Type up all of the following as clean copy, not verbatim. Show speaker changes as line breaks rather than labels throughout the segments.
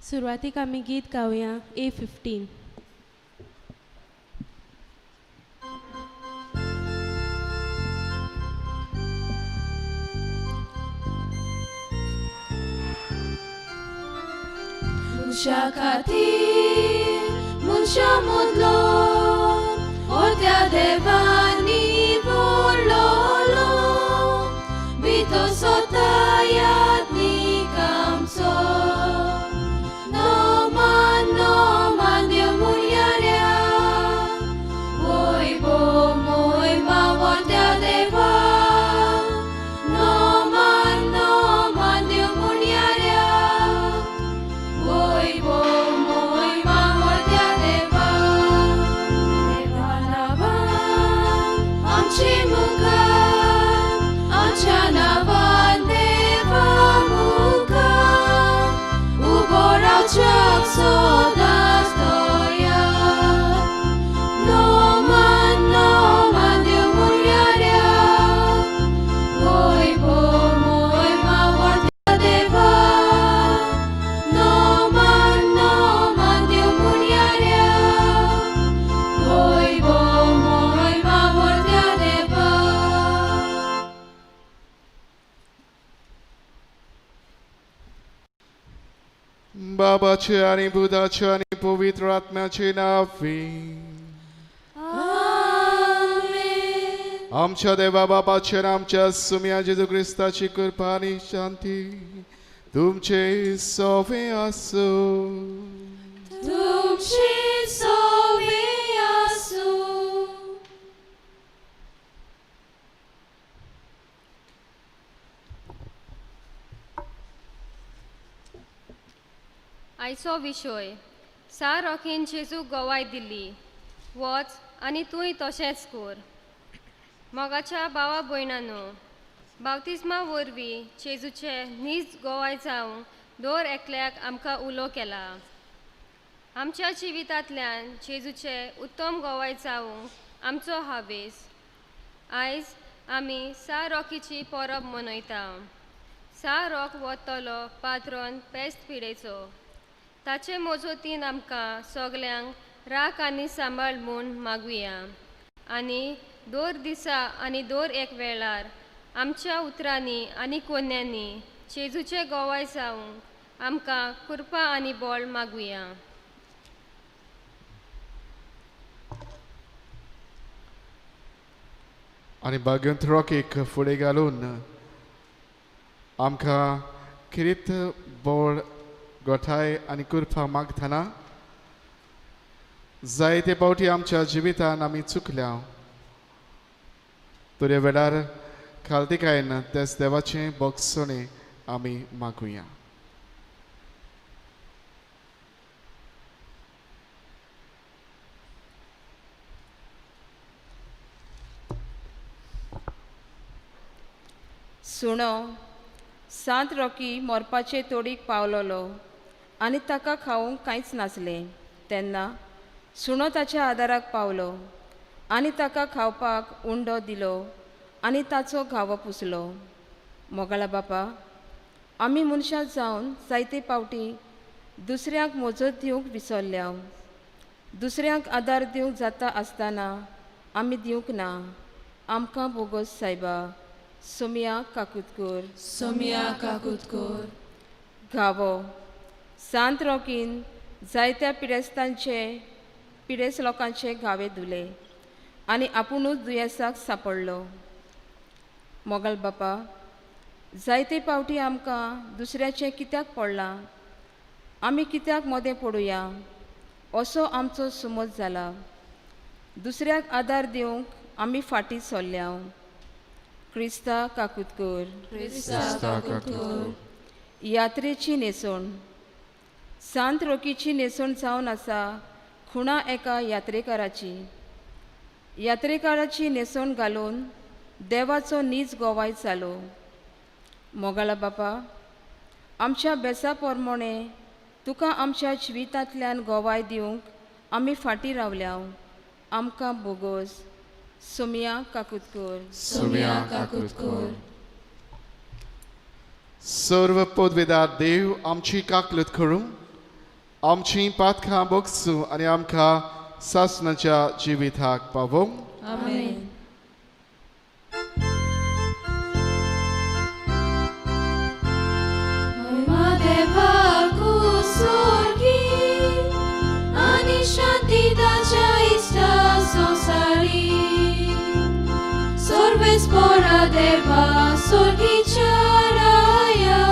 सुरवातीक आमी गीत गावया A15.
मनशा खातीर मनशा मदलो त्या देवानी बोडलोलो भितर सोता यादनीक आमचो नोमान नोमान देव मुणयाऱ्या वैभव मोयमा व्हडल्या देवा नोमान नोमान देव मुणयाऱ्या वैभव मोयमा व्हडल्या देवा देवा नांवान आमचे मुखार आमच्या नांवान देवा मुखार उबो रावच्याक सदांच तयार नोमान नोमान देव मुणयाऱ्या वैभव मोयमा व्हडल्या देवा नोमान नोमान देव मुणयाऱ्या वैभव मोयमा व्हडल्या देवा.
बाबाचे आनी पुताचे आनी पवित्र आत्म्याचे नांवी.
आमेन.
आमच्या देवा बापाचे आनी आमच्या सुम्या जेजू क्रिस्ताची कृपा आनी शांती तुमचे सोवे आसूं.
तुमचे सोवे आसूं.
आयचो विशय सा रॉकीन जेजूक गवाय दिल्ली, वच आनी तूंय तशेंच कर. मोगाच्या भावा भयणानो, बावतिज्मा वरवीं जेजूचे नीज गवाय जावंक दर एकल्याक आमकां उलो केला. आमच्या जिवितांतल्यान जेजूचे उत्तम गवाय जावंक आमचो हावेस. आयज आमी सा रॉकीची परब मनयता. सा रॉक वतलो पात्रोन पेस्त पिडेचो. ताचे मजतीन आमकां सगल्यांक राख आनी सांबाळ म्हूण मागुया आनी दर दिसा आनी दर एक वेळार आमच्या उतरांनी आनी कोन्यांनी जेजूचे गवाय जावंक आमकां कृपा आनी बळ मागुया.
आनी भाग्यंत रॉकीक फुडें घालून आमकां किरीत बळ गोठाय आनी कृपा मागतना जायते फावटी आमच्या जिवितान आमी चुकल्या तर वेळार खालतिकायन तेच देवाचें बोगसणें आमी मागुया.
सुणो सांत रॉकी मरपाचे तोडीक पावलोलो आनी ताका खावंक कांयच नासलें. तेन्ना सुणो ताच्या आदाराक पावलो आनी ताका खावपाक उंडो दिलो आनी ताचो घावो पुसलो. मोगाळा बापा, आमी मनशां जावन जायते फावटी दुसऱ्यांक मजत दिवंक विसरल्या. दुसऱ्यांक आदार दिवंक जाता आसतना आमी दिवंक ना. आमकां बोगस सायबा. सोमिया काकुतकर.
सोमिया काकुतकर.
घावो सांत रॉकीन जायत्या पिडेस्तांचे पिडेस्त लोकांचे घावे धुले आनी आपुणूच दुयेंसाक सांपडलो. मोगल बापा, जायते फावटी आमकां दुसऱ्याचें कित्याक पडलां, आमी कित्याक मदें पडुया असो आमचो समज जाला. दुसऱ्याक आदार दिवंक आमी फाटीं सरल्या. क्रिस्ता काकुतकर.
क्रिस्ता काकुतकर.
यात्रेची न्हेसवण. सांत रोकीची न्हेसवण जावन आसा खुणा एका यात्रेकाराची. यात्रेकाराची न्हेसवण घालून देवाचो नीज गोवाय जालो. मोगाळा बापा, आमच्या बेसा प्रमाणे तुका आमच्या जिवितांतल्यान गोवाय दिवंक आमी फाटीं रावल्या. आमकां बोगोस. सोमिया काकुतकर.
सोमिया काकुतकर.
सर्व पदवेदार देव आमची काकलत करूं. आमची पातकां बोगसूं आनी आमकां सासणाच्या जिविताक पावोवं.
आमेन.
महिमा देवाक स्वर्गी आनी शांती ताच्या इश्टा संवसारी. सर्वेस्परा देवा स्वर्गीच्या राया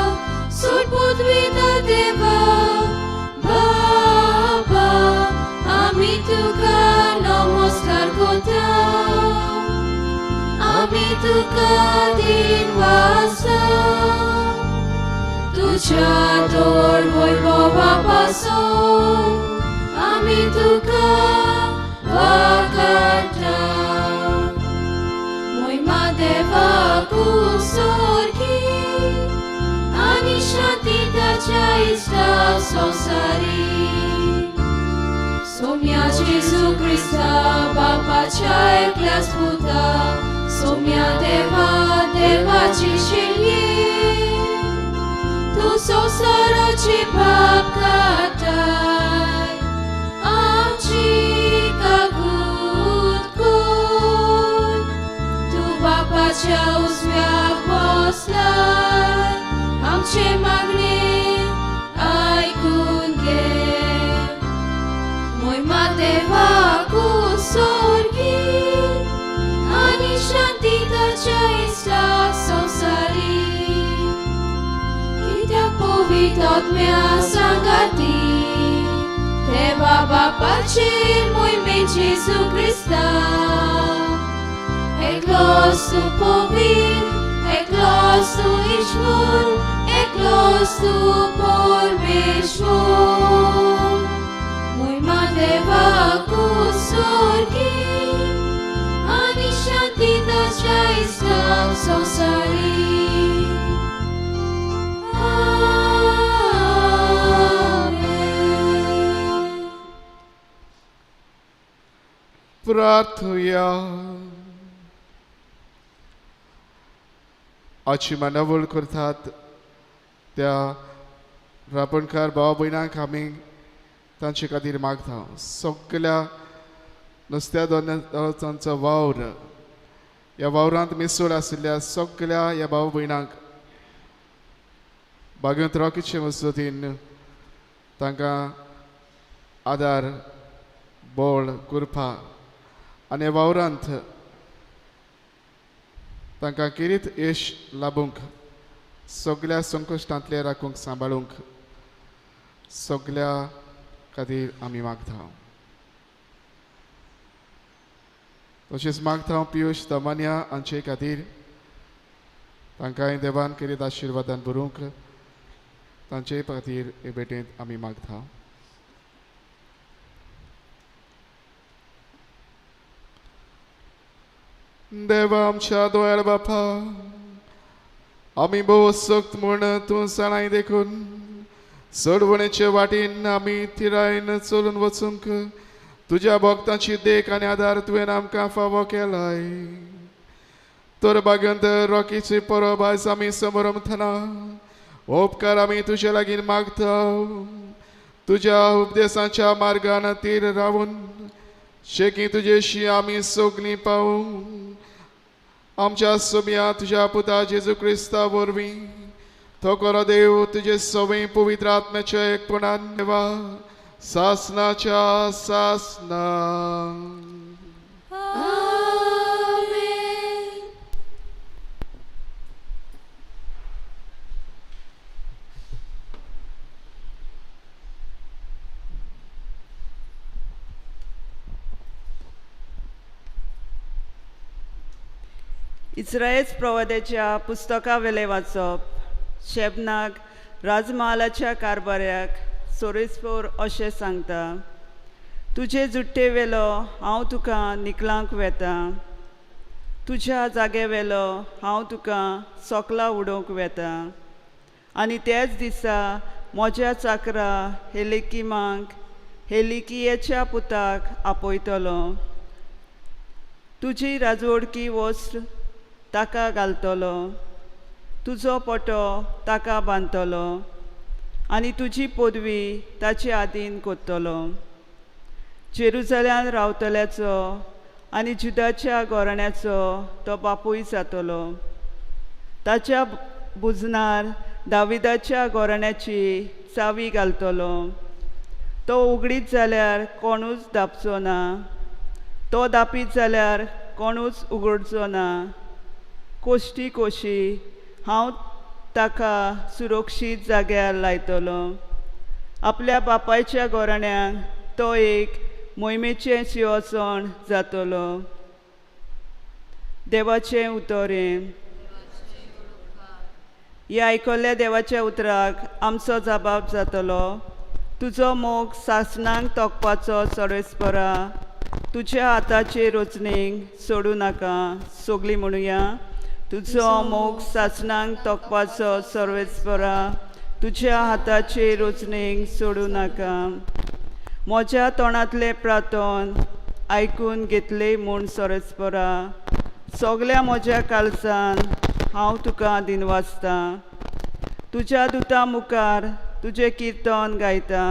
सुरपुतविता देवा बाबा आमी तुका नमस्कार करता, आमी तुका दिनवासा. तुझ्या तोड वैभवा पासून आमी तुका वाकाटा. महिमा देवाक स्वर्गी आनी शांती ताच्या इश्टा संवसारी. सोम्या जेजू क्रिस्ता बापाच्या एकल्याच पुता सोम्या देवा देवाची शिल्ली तूं संवसाराची पाप काडटाय आमची काकूत कर. तूं बापाच्या उजव्याक बसलाय आमचे मागणे आयकून घे. महिमा देवाक स्वर्गी आनी शांती ताच्या इश्टा संवसारी. कित्याक पवित्र आत्म्या सांगाती देवा बापाचे मोहिमे जेजू क्रिस्ता एकलोच तूं पवित्र, एकलोच तूं ईश्वर, एकलोच तूं परमेश्वर. महिमा देवाक स्वर्गी आनी शांती ताच्या इश्टा संवसारी. आमेन.
प्रार्थुया. आजची मांडावळ करतात त्या रापणकार भाव भयणांक आमी तांचे खातीर मागता. सगल्या नुस्त्या दोनांचो वावर ह्या वावरांत मिसळ आशिल्ल्या सगल्या ह्या भाव भयणांक बागेंत रॉकीचे मजतीन तांकां आदार बळ कृपा आनी वावरांत तांकां खेरीत यश लाबूंक सगल्या संकश्टांतले राखूंक सांबाळूंक सगल्या खातीर आमी मागता. तशेंच मागता पियूश दमानिया हांचे खातीर तांकांय देवान खेरीत आशिर्वादान भरूंक तांचे खातीर हे भेटेंत आमी मागता. देवा आमच्या दोयाळ बापा, आमी भोव सक्त म्हूण तूं जाणाय देखून सोडवणेचे वाटेन आमी थिरायन चलून वचूंक तुज्या भक्तांची देख आनी आदार तुवें आमकां फावो केलाय. तर भाग्यंत रॉकीची परब आयज आमी समरमतना उपकार आमी तुजे लागीं मागता. तुज्या उपदेसाच्या मार्गान तीर रावून शेकी तुजेशी आमी सगलीं पावूं. आमच्या सोम्या तुज्या पुता जेजू क्रिस्ता वरवीं तो खरो देव तुजे सवय पवित्र आत्म्याच्या एकपणान देवा सासनाच्या सासना.
आमेन.
इस्रायेल प्रवाद्याच्या पुस्तकावेलें वाचप. शेबनाक राजमहालाच्या कारभाऱ्याक सोरेस्पोर अशें सांगता, तुजे जुट्टे वेलो हांव तुका निकलांक वेता, तुज्या जागे वेलो हांव तुका सोकला उडोवंक वेता. आनी त्याच दिसा म्हज्या चाकरा हेलिकिमाक हेलिकियेच्या पुताक आपयतलो, तुजी राजवडकी वस्त्र ताका घालतलो, तुजो पटो ताका बांदतलो आनी तुजी पदवी ताचे आदीन कोत्तलो. जेरुजल्यान रावतल्याचो आनी जुदाच्या घराण्याचो तो बापूय जातलो. ताच्या बुजनार दाविदाच्या घराण्याची चावी घालतलो. तो उगडीत जाल्यार कोणूच दापचो ना, तो दापीत जाल्यार कोणूच उगडचो ना. कोश्टी कोशी हांव ताका सुरक्षीत जाग्यार लायतलो. आपल्या बापायच्या घराण्याक तो एक मोहिमेचें शिंवासन जातलो. देवाचें उतर हें. ह्या आयकल्ल्या देवाच्या उतराक आमचो जबाब जातलो. तुजो मोग सासणांक तोखपाचो सर्वेस्परा, तुज्या हाताचे रचणेक सोडूं नाका. सगळीं म्हणुया, तुजो मोग सासणांक तोखपाचो सर्वेस्परा, तुज्या हाताचे रचणेक सोडूं नाका. म्हज्या तोंडांतलें प्रार्थन आयकून घेतलें म्हूण सर्वेस्परा, सगल्या म्हज्या काळजान हांव तुका दिनवासतां. तुज्या दुता मुखार तुजें किर्तन गायता,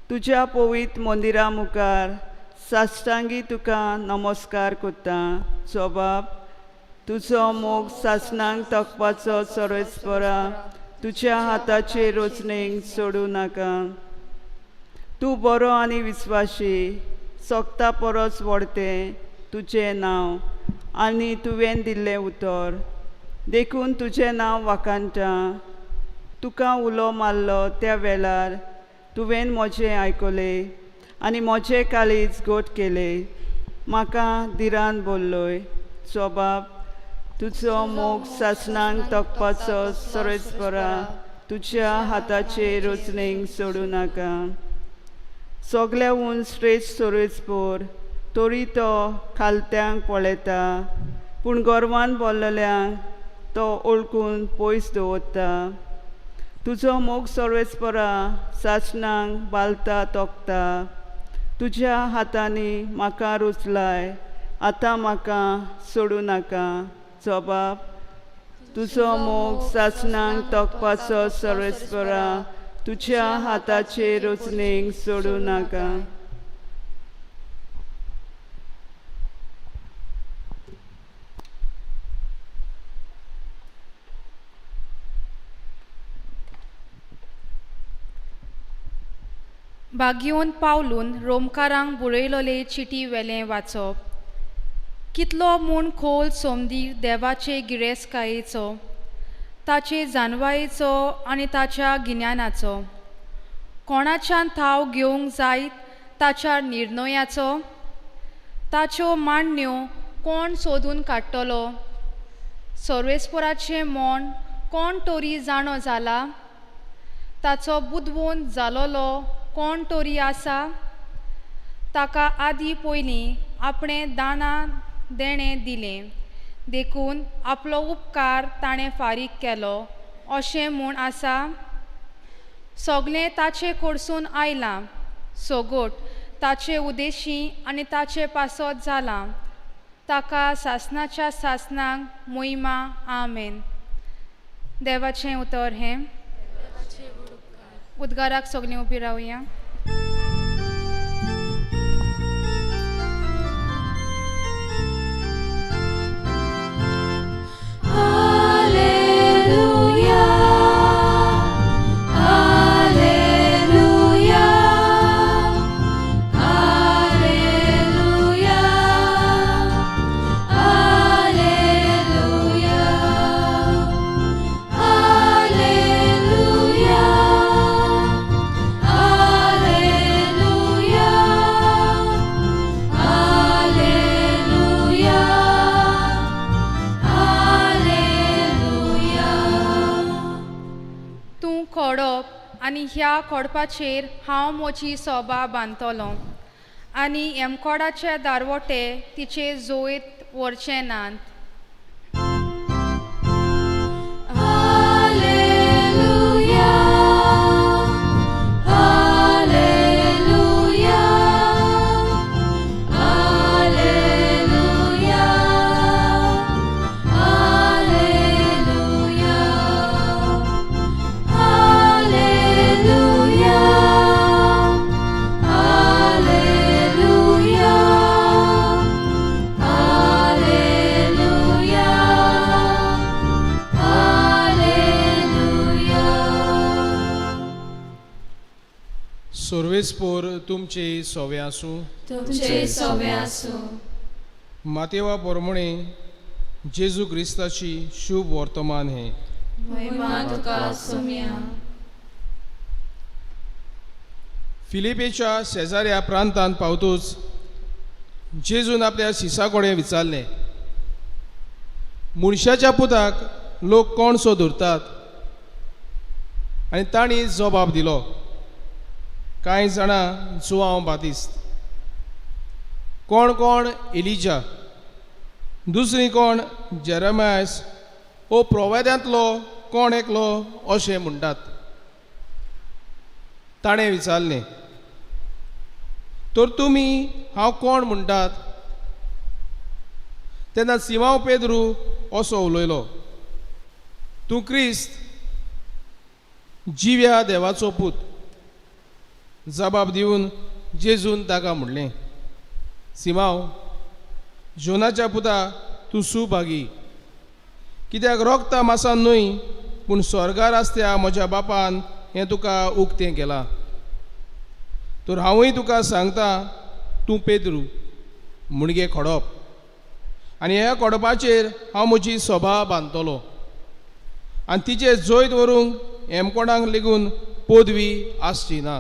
तुज्या पवित्र मंदिरा मुखार साश्टांगी तुका नमस्कार करता. सोबाब, तुजो मोग सासणांक तोखपाचो सर्वेस्परा, तुज्या हाताचे रचणेक सोडूं नाका. तूं बरो आनी विस्वाशी, सोगता परस व्हडतें तुजें नांव आनी तुवें दिल्लें उतर, देखून तुजें नांव वाखाणटा. तुका उलो मारलो त्या वेळार तुवें म्हजें आयकलें आनी म्हजें काळीज गोट केलें. म्हाका धिरान बोल्लोय. सोबाब, तुजो मोग सासणांक तोखपाचो सर्वेस्परा, तुज्या हाताचे रचणेक सोडूं नाका. सगल्याहून श्रेश्ठ सर्वेस्पर, तरी तो खालत्यांक पळयता, पूण गर्वान बोल्लल्यांक तो ओळखून पयस दवरता. तुजो मोग सर्वेस्परा सासणांक बालता तोखता. तुज्या हातांनी म्हाका रुचलाय, आतां म्हाका सोडूं नाका. जबाब, तुजो मोग सासणांक तोखपाचो सर्वेस्परा, तुज्या हाताचे रचणेक सोडूं नाका.
बागयोन पावलून रोमकारांक बरयलोले चिटी वेलें वाचप. कितलो म्हूण खोल सोमदीर देवाचे गिरेस्तकायेचो, ताचे जानवायेचो आनी ताच्या गिन्यानाचो, कोणाच्यान थाव घेवंक जायत ताच्या निर्णयाचो, ताच्यो मांडण्यो कोण सोदून काडटलो? सर्वेस्पराचें मन कोण तरी जाणो जाला? ताचो बुदवंत जालोलो कोण तरी आसा? ताका आदी पयलीं आपणें दाना देणें दिलें, देखून आपलो उपकार ताणें फारीक केलो अशें म्हूण आसा. सगळें ताचे कडसून आयलां, सोगोट ताचे उदेशी आनी ताचे पासत जालां. ताका सासणाच्या सासणाक मोहिमा. आमेन. देवाचें उतर हें. उद्गाराक सगळीं उबी रावया. आनी ह्या कोडपाचेर हांव म्हजी सोबा बांदतलो आनी येमकोडाचे दारवटे तिचे जोयत व्हरचे नात.
Alleluia, Alleluia, Alleluia,
सोर्वेस्पोर तुमचे सोवे आसूं.
तुमचे सोवे आसूं.
मातेवा पोरमणे जेजू क्रिस्ताची शुभ वर्तमान हे.
महिमा तुका सोम्या.
फिलिपेच्या शेजाऱ्या प्रांतांत पावतूच जेजून आपल्या शिसा कडेन विचारलें, मनशाच्या पुताक लोक कोण सो धरतात? आनी तांणी जबाब दिलो, कांय जाणां जुआंव बातिस्त, कोण कोण एलिजा, दुसरी कोण जेरेमायस ओ प्रोवेद्यांतलो कोण एकलो अशें म्हणटात. ताणें विचारलें, तर तुमी हांव कोण म्हणटात? तेन्ना सिमांव पेद्रू असो उलयलो, तूं क्रिस्त, जिव्या देवाचो पूत. जबाब दिवन जेजून ताका म्हणलें, सिमांव, जोनाच्या पुता, तूं सुभागी, कित्याक रोगता मासान न्हय पूण स्वर्गार आसत्या म्हज्या बापान हें तुका उक्तें केलां. तर हांवूय तुका सांगता, तूं पेद्रू मुणगे खोडप, आनी ह्या खोडपाचेर हांव म्हजी सभा बांदतलो, आनी तिचे जैत व्हरूंक हेमकोणाक लेगून पदवी आसची ना.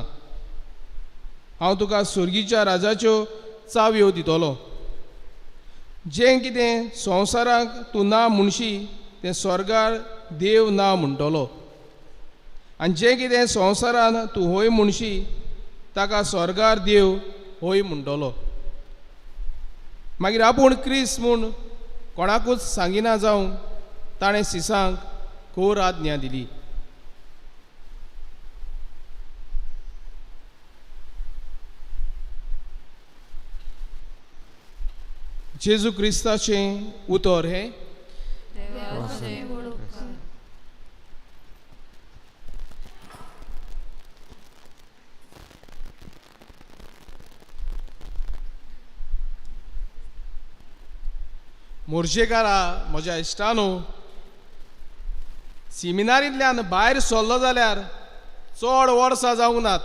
हांव तुका सुर्गीच्या राजाच्यो चावयो दितलो. जें कितें संवसाराक तूं ना म्हणशी तें स्वर्गार देव ना म्हणटलो, आनी जें कितें संवसारान तूं हय म्हणशी ताका स्वर्गार देव हय म्हणटलो. मागीर आपूण क्रिस्त म्हूण कोणाकूच सांगिना जावंक ताणें सिसांक कोर आज्ञा दिली. जेजू क्रिस्ताचें उतर हें. मोर्जेकारा म्हज्या इश्टानो, सिमिनारींतल्यान भायर सरलो जाल्यार चड वर्सां जावंक नात.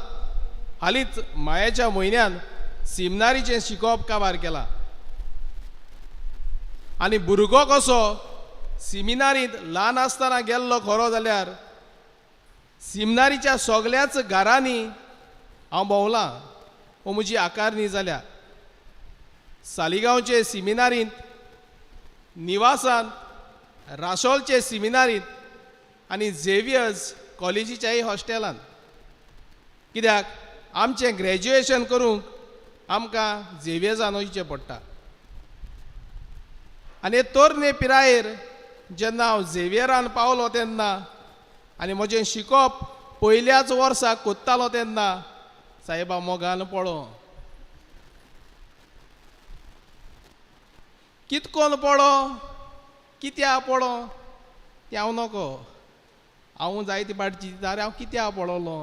हालींच मायाच्या म्हयन्यान सिमिनारीचें शिकोवप काबार केलां, आनी भुरगो कसो सिमिनारींत ल्हान आसतना गेल्लो खरो जाल्यार सिमिनारीच्या सगल्याच घरांनी हांव भोंवलां वो म्हजी आकारणी जाल्या. सालिगांवचे सिमिनारींत, निवासान, रासोलचे सिमिनारींत आनी झेवियर्स कॉलेजीच्याय हॉस्टेलांत. कित्याक आमचें ग्रॅज्युएशन करूंक आमकां झेवियर्सान वयचें पडटा. आनी तरणे पिरायेर जेन्ना हांव झेवियरान पावलो तेन्ना आनी म्हजें शिकोवप पयल्याच वर्साक कोत्तालो तेन्ना सायबा मोगान पळो, कितकोन पळो, कित्या पळो तें हांव नको. हांव जायते पाट चिंतता, आरे हांव कित्या पळोलो,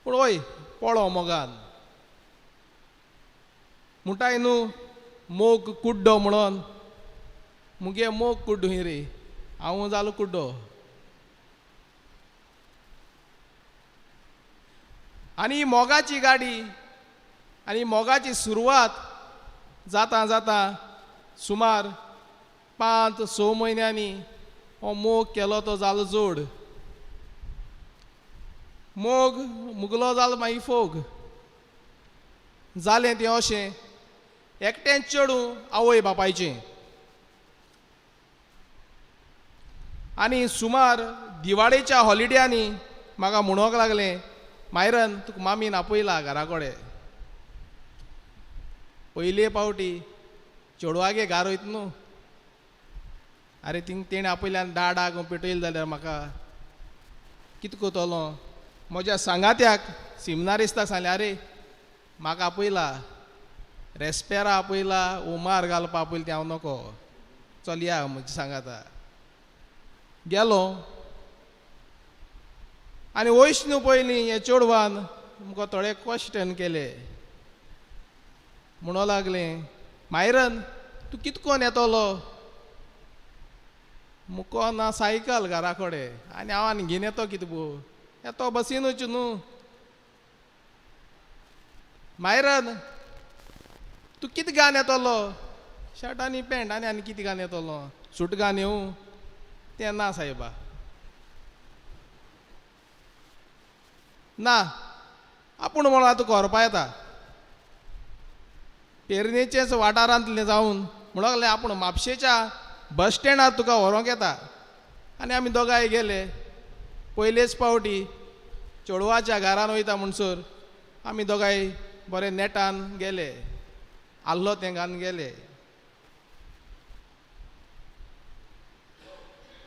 पूण हय पळो मोगान. म्हणटाय न्हू मोग कुड्डो म्हणून, मुगे मोग कुड्डो ही रे, हांव जालो कुड्डो. आनी मोगाची गाडी आनी मोगाची सुरवात जाता जाता सुमार 5-6 म्हयन्यांनी हो मोग केलो तो जालो जोड. मोग मुगलो जालो मागीर फोग. जालें तें अशें, एकटें चेडूं आवय बापायचें. आनी सुमार दिवाळेच्या हॉलिड्यांनी म्हाका म्हणूंक लागलें, मायरन तुका मामीन आपयला घरा कडेन. पयले पावटी चेडवागे घार वयता न्हू, आरे थिंग तेणें आपयल्यान डाडाक पेटयलें जाल्यार म्हाका कितें करतलो. म्हज्या सांगात्याक सिमनारिस्ताक सांगलें, आरे म्हाका आपयला, रेस्पेरा आपयला, उमार घालपा आपयला तें हांव नको, चल या म्हज्या सांगाता. गेलो आनी वैष्णव पयलीं हे चेडवान मुका थोडे क्वेश्चन केले. म्हणो लागलें, मायरन तूं कितकोन येतलो? मुको ना सायकल घरा कडेन आनी हांव आनी घेवन येतो कितें गो, येतो बसीनूच न्हू. मायरन तूं कितें घान येतलो, शर्ट आनी पॅण्ट आनी आनी कितें घान येतलो, सूट घान येवं तें ना सायबा ना. आपूण म्हणून आतां व्हरपा येता पेरणेचेच वाठारांतलें जावन म्हणूंक लागलें आपूण म्हापशेच्या बस स्टँडार तुका व्हरूंक येता. आनी आमी दोगांय गेले. पयलेच पावटी चेडवाच्या घरान वयता म्हणसर आमी दोगांय बरे नेटान गेले, आहलो तें घान गेले.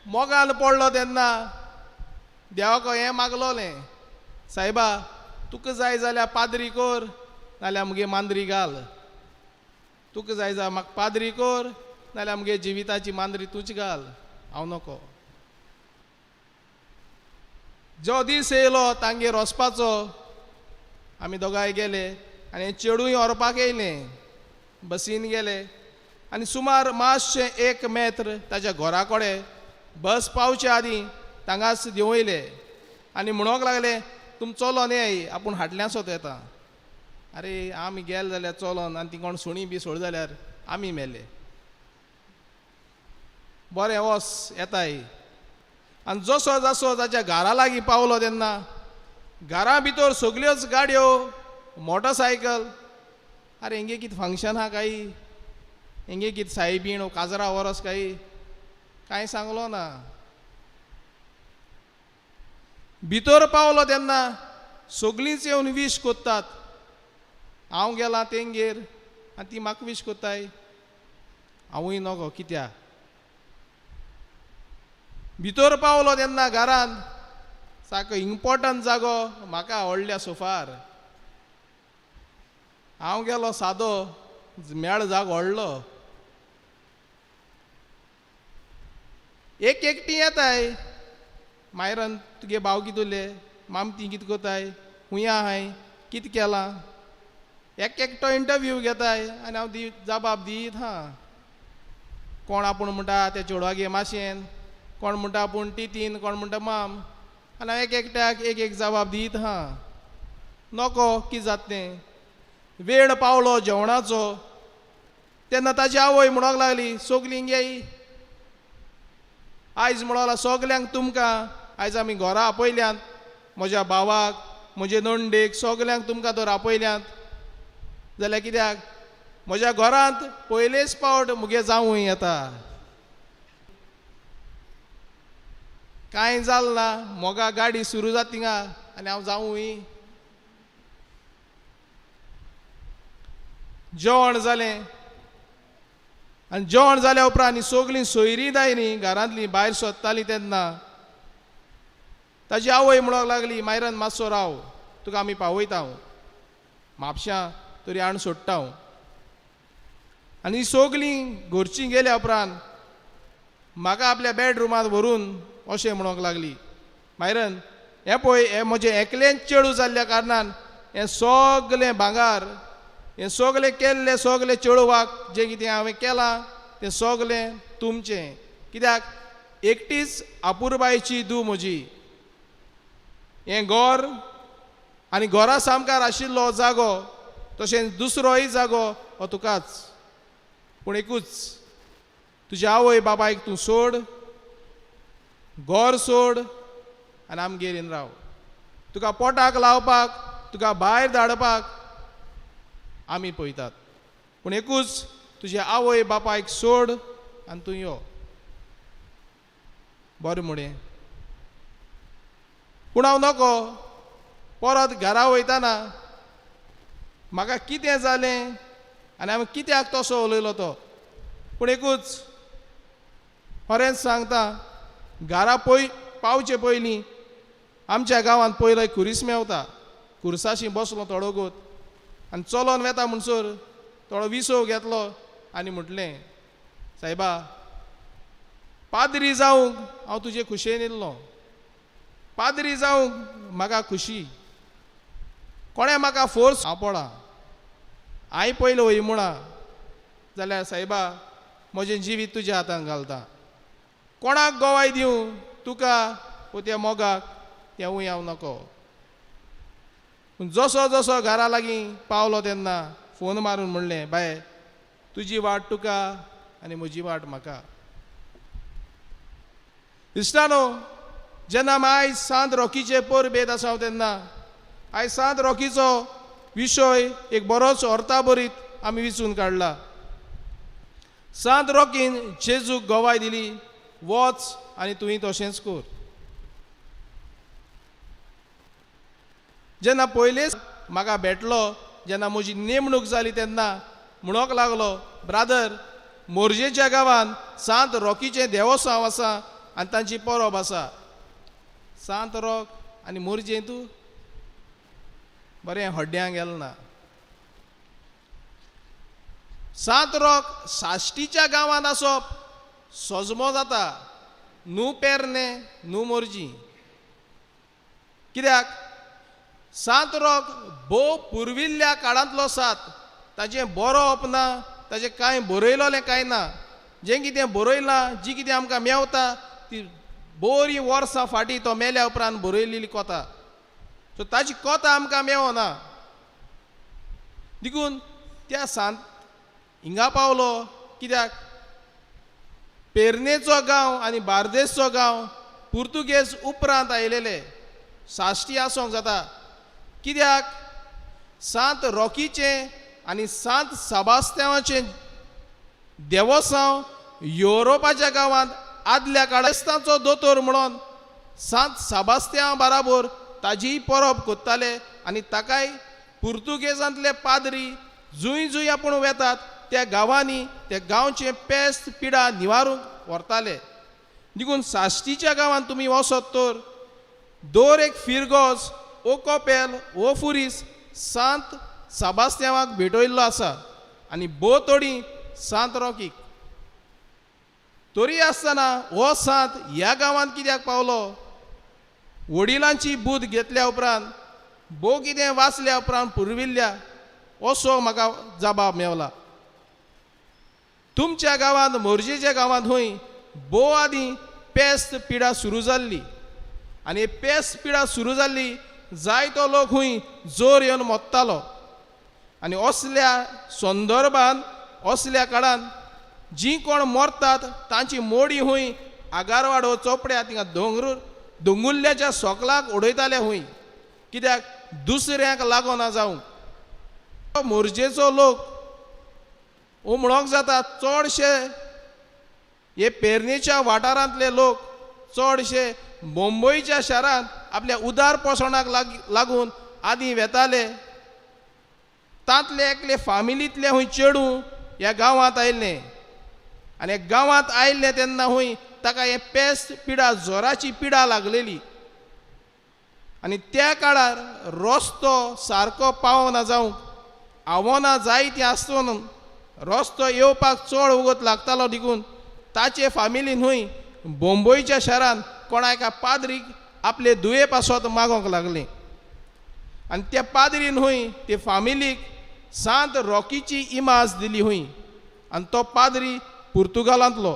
मोगान पडलो तेन्ना देवाक हें मागलोलें, सायबा तुका जाय जाल्यार पाद्री कर, नाल्यार मुगे मांद्री घाल. तुका जाय जाल्यार म्हाका पाद्री कर, नाल्यार मुगे जिविताची मांद्री तूंच घाल, हांव नको. जो दीस येयलो तांगेर वचपाचो आमी दोगांय गेले आनी चेडूंय व्हरपाक येयलें, बसीन गेले आनी सुमार मातशें 1 मेत्र ताच्या घरा कडेन बस पावचे आदीं तांगाच देंवयले आनी म्हणूंक लागले तुम चलोन येय, आपूण हाडल्यान सोत येता. आरे आमी गेले जाल्यार चलोन आनी ती कोण सुणी बी सोड जाल्यार आमी मेले. बरें वस येताय. आनी जसो जसो ताच्या घरा लागीं पावलो तेन्ना घरा भितर सगल्योच गाडयो, मोटरसायकल. आरे हेंगे कितें फंक्शन आहा काय, हेंगे कितें सायबीण काजरा वरस काय, कांय सांगलो ना. भितर पावलो तेन्ना सगळींच येवन वीश कोत्तात, हांव गेलां तेंगेर आनी ती म्हाका वीश कोत्ताय, हांवूय नको कित्याक. भितर पावलो तेन्ना घरान सारको इम्पोर्टंट जागो म्हाका आवडल्या सोफार. हांव गेलो सादो मेळ जागो व्हडलो. एक एकटी येताय, मायरन तुगे भाव कितें उरले, माम ती कितें कोताय, खूंय आहाय, कितें केलां, एक एकटो इंटरव्यू घेताय आनी हांव दी जबाब दीत हा. कोण आपूण म्हणटा त्या चेडवागे माशेन, कोण म्हणटा आपूण टितीन, कोण म्हणटा माम, आनी हांव एक एकट्याक एक एक जबाब दीत हा. नको कितें जाता तें. वेळ पावलो जेवणाचो तेन्ना ताजी आवय म्हणूंक लागली सगलीं घेय आयज म्हणला सगल्यांक तुमकां आयज आमी घरा आपयल्यांत, म्हज्या भावाक म्हजे नंडेक सगल्यांक तुमकां तर आपयल्यांत जाल्यार कित्याक म्हज्या घरांत पयलेच पावट मुगे जावूं येता. कांय जालें ना, मोगा गाडी सुरू जाता थिंगा आनी हांव जावूं. जेवण जालें आनी जेवण जाल्या उपरांत सगळीं सोयरीं दायरीं घरांतलीं भायर सोदतालीं तेन्ना ताजी आवय म्हणूंक लागली मायरन मातसो राव, तुका आमी पावयता, म्हापशां तरी हाडून सोडटा. आनी सगळीं घरचीं गेल्या उपरांत म्हाका आपल्या बेडरुमांत व्हरून अशें म्हणूंक लागली मायरन हें पळय, हें म्हजें एकलेंच चेडूं जाल्ल्या कारणान हें सगलें भांगर, हें सगलें केल्लें सगलें चेडवाक जें कितें हांवें केलां तें सगलें तुमचें, कित्याक एकटीच अपुरबायची धूव म्हजी. हें घर आनी घरा सामकार आशिल्लो जागो तशेंच दुसरोय जागो हो तुकाच, पूण एकूच तुज्या आवय बापायक तूं सोड, घर सोड आनी आमगेर येवन राव. तुका पोटाक लावपाक, तुका भायर धाडपाक आमी पळयतात, पूण एकूच तुज्या आवय बापायक सोड आनी तूं यो. बरें म्हणें, पूण हांव नको. परत घरा वयतना म्हाका कितें जालें आनी हांवें कित्याक तसो उलयलो तो, पूण एकूच खरेंच सांगता घरा पावचे पयलीं आमच्या गांवांत पयलो खुरीस मेवता, खुर्साशी बसलो थोडो गोत आनी चलोन वेता म्हणसर थोडो विसव घेतलो आनी म्हटलें सायबा पाद्री जावंक हांव तुजे खुशयेन येयल्लो, पाद्री जावंक म्हाका खुशी, कोणें म्हाका फोर्स हांव पळा हांवें पयलो वय म्हणा जाल्यार सायबा म्हजें जिवीत तुज्या हातान घालता, कोणाक गोवाय दिवं तुका वो त्या मोगाक तेवूय हांव नको. पूण जसो जसो घरा लागीं पावलो तेन्ना फोन मारून म्हणलें, बाय तुजी वाट तुका आनी म्हजी वाट म्हाका. इश्टानो, जेन्ना आमी आयज सांत रॉकीचे परबेत आसा तेन्ना आयज सांत रॉकीचो विशय एक बरोच अर्थाभरीत आमी विचून काडला. सांत रॉकीन जेजूक गवाय दिली, वच आनी तुवें तशेंच कर. जेन्ना पयलेच म्हाका भेटलो, जेन्ना म्हजी नेमणूक जाली तेन्ना म्हणूंक लागलो, ब्रादर मोरजेच्या गांवांत सांत रॉकीचें देवोसांव आसा आनी तांची परब आसा. सांत रॉक आनी मोरजे तूं बरें हड्ड्यां गेल ना. सांत रॉक साश्टीच्या गांवांत आसप सजमो जाता, न्हू पेरणे न्हू मोरजी. कित्याक सांत रॉक भोव पुर्विल्ल्या काळांतलो सात, ताचें बरोवप ना, ताचें कांय बरयलोलें कांय ना. जें कितें बरयलां, जी कितें आमकां मेवता ती बरीं वर्सां फाटीं तो मेल्या उपरांत बरयलेली कोता. सो ताची कोता आमकां मेवना. देखून त्या सांत हिंगा पावलो. कित्याक पेरणेचो गांव आनी बार्देसचो गांव पुर्तुगेज उपरांत आयलेले, साश्टी आसूंक जाता. कित्याक सांत रॉकीचें आनी सांत साबास्त्यांवाचें देवोसांव युरोपाच्या गांवांत आदल्या काळांचो दोतोर म्हणून सांत साबास्त्यांव बराबर ताजीय परब कोत्ताले आनी ताकाय पुर्तुगेजांतले पाद्री जूय जूय आपूण वेतात त्या गांवांनी त्या गांवचे पेस्त पिडा निवारूंक व्हरताले. देखून साश्टीच्या गांवांत तुमी वचत तर दर एक फिरगोज ओ कोपेल ओ फुरीस सांत साबास्त्यांवाक भेटयल्लो आसा आनी भोव थोडी सांत रॉकीक. तरी आसतना हो सांत ह्या गांवांत कित्याक पावलो? वडिलांची बूद घेतल्या उपरांत भोव कितें वाचल्या उपरांत पुर्विल्ल्या असो म्हाका जबाब मेवला. तुमच्या गांवांत मोरजेच्या गांवांत हूंय भोव आदीं पेस्त पिडा सुरू जाल्ली आनी पेस्त पिडा सुरू जाल्ली जायतो लोक हूंय जोर येवन मोत्तालो. आनी असल्या संदर्भान असल्या काळान जीं कोण मरतात तांची मोडी हूंय आगारवाडो चोपड्या थिंगा दोंगुल्ल्याच्या सोकलाक उडयताले हूंय, कित्याक दुसऱ्यांक लागना जावंक. मोरजेचो लोक ओ म्हणोंक जाता चडशे हे पेरणेच्या वाठारांतले लोक चडशे मुंबयच्या शारांत आपल्या उदार पोसणाक लागून आदीं वेताले. तांतले एकले फामिलींतले हूंय चेडूं ह्या गांवांत आयिल्लें आनी गांवांत आयिल्लें तेन्ना हूंय ताका हें पेस्त पिडा जोराची पिडा लागलेली आनी त्या काळार रस्तो सारको पावना जावंक आव्हानां जायतीं आसतना रस्तो येवपाक चड वगत लागतालो. देखून ताचे फामिलीन न्हय बोंबयच्या शारांत कोणा एका पाद्रीक आपले दुये पासत मागोंक लागलें आनी त्या पाद्रीन न्हय ते फामिलीक सांत रॉकीची इमाज दिली हूंय आनी तो पाद्री पुर्तुगालांतलो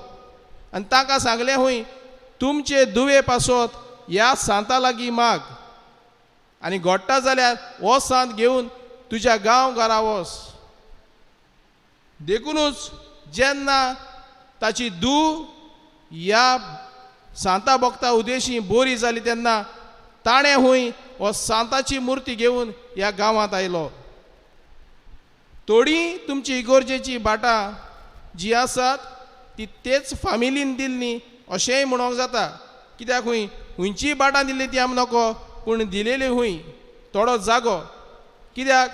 आनी तांकां सांगलें हूंय तुमचे दुवे पासत ह्या सांता लागीं माग आनी घडटा जाल्यार हो सांत घेवन तुज्या गांव घरा वच. देखुनूच जेन्ना ताची धूव ह्या सांता भक्ता उदेशी बोरी जाली तेन्ना ताणें हूंय हो सांताची मुर्ती घेवन ह्या गांवांत आयलो. थोडीं तुमची इगोर्जेची भाटां जी आसात ती तेच फामिलीन दिल्ली अशेंय म्हणोंक जाता. कित्याक हूंय खंयचीय भाटां दिल्ली ती आमी नको, पूण दिलेली हूंय थोडो जागो. कित्याक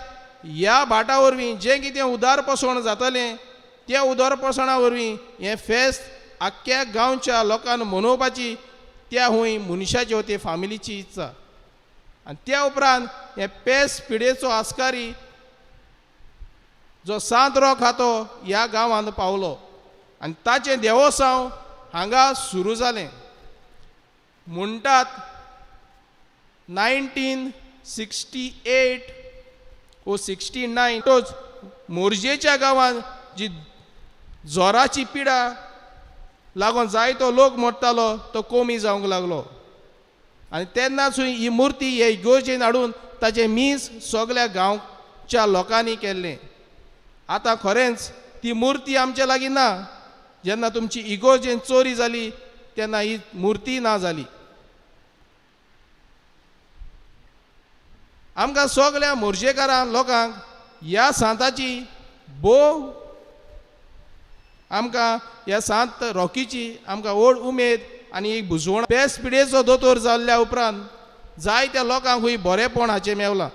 ह्या भाटा वरवीं जें कितें उदारपोसण जातलें त्या उदारपोसणा वरवीं हें फेस्त आख्ख्या गांवच्या लोकांक मनोवपाची त्या हूंय मनशाची वो ते फामिलीची इत्सा. आनी त्या उपरांत हें पेस पिडेचो आस्कारी जो सांत रॉक हा तो ह्या गांवांत पावलो आनी ताचें देवोसांव हांगा सुरू जालें. म्हणटात 1968 ओ 69 तोच मोरजेच्या गांवांत जी जोराची पिडा लागून जायतो लोक मरतालो तो कमी जावंक लागलो. आनी तेन्नाच ही मुर्ती हे इगोर्जेन हाडून ताचें मीस सगल्या गांवच्या लोकांनी केल्लें. आतां खरेंच ती मुर्ती आमच्या लागीं ना. जेन्ना तुमची इगोर्जेन चोरी जाली तेन्ना ही मुर्ती ना जाली. आमकां सगल्या मोर्जेकारां लोकांक ह्या सांताची भोव आमकां ह्या सांत रॉकीची आमकां व्हड उमेद आनी एक भुजवण. पेस पिडेचो दोतोर जाल्ल्या उपरांत जायत्या लोकांकूय बरेंपण हाचें मेवलां.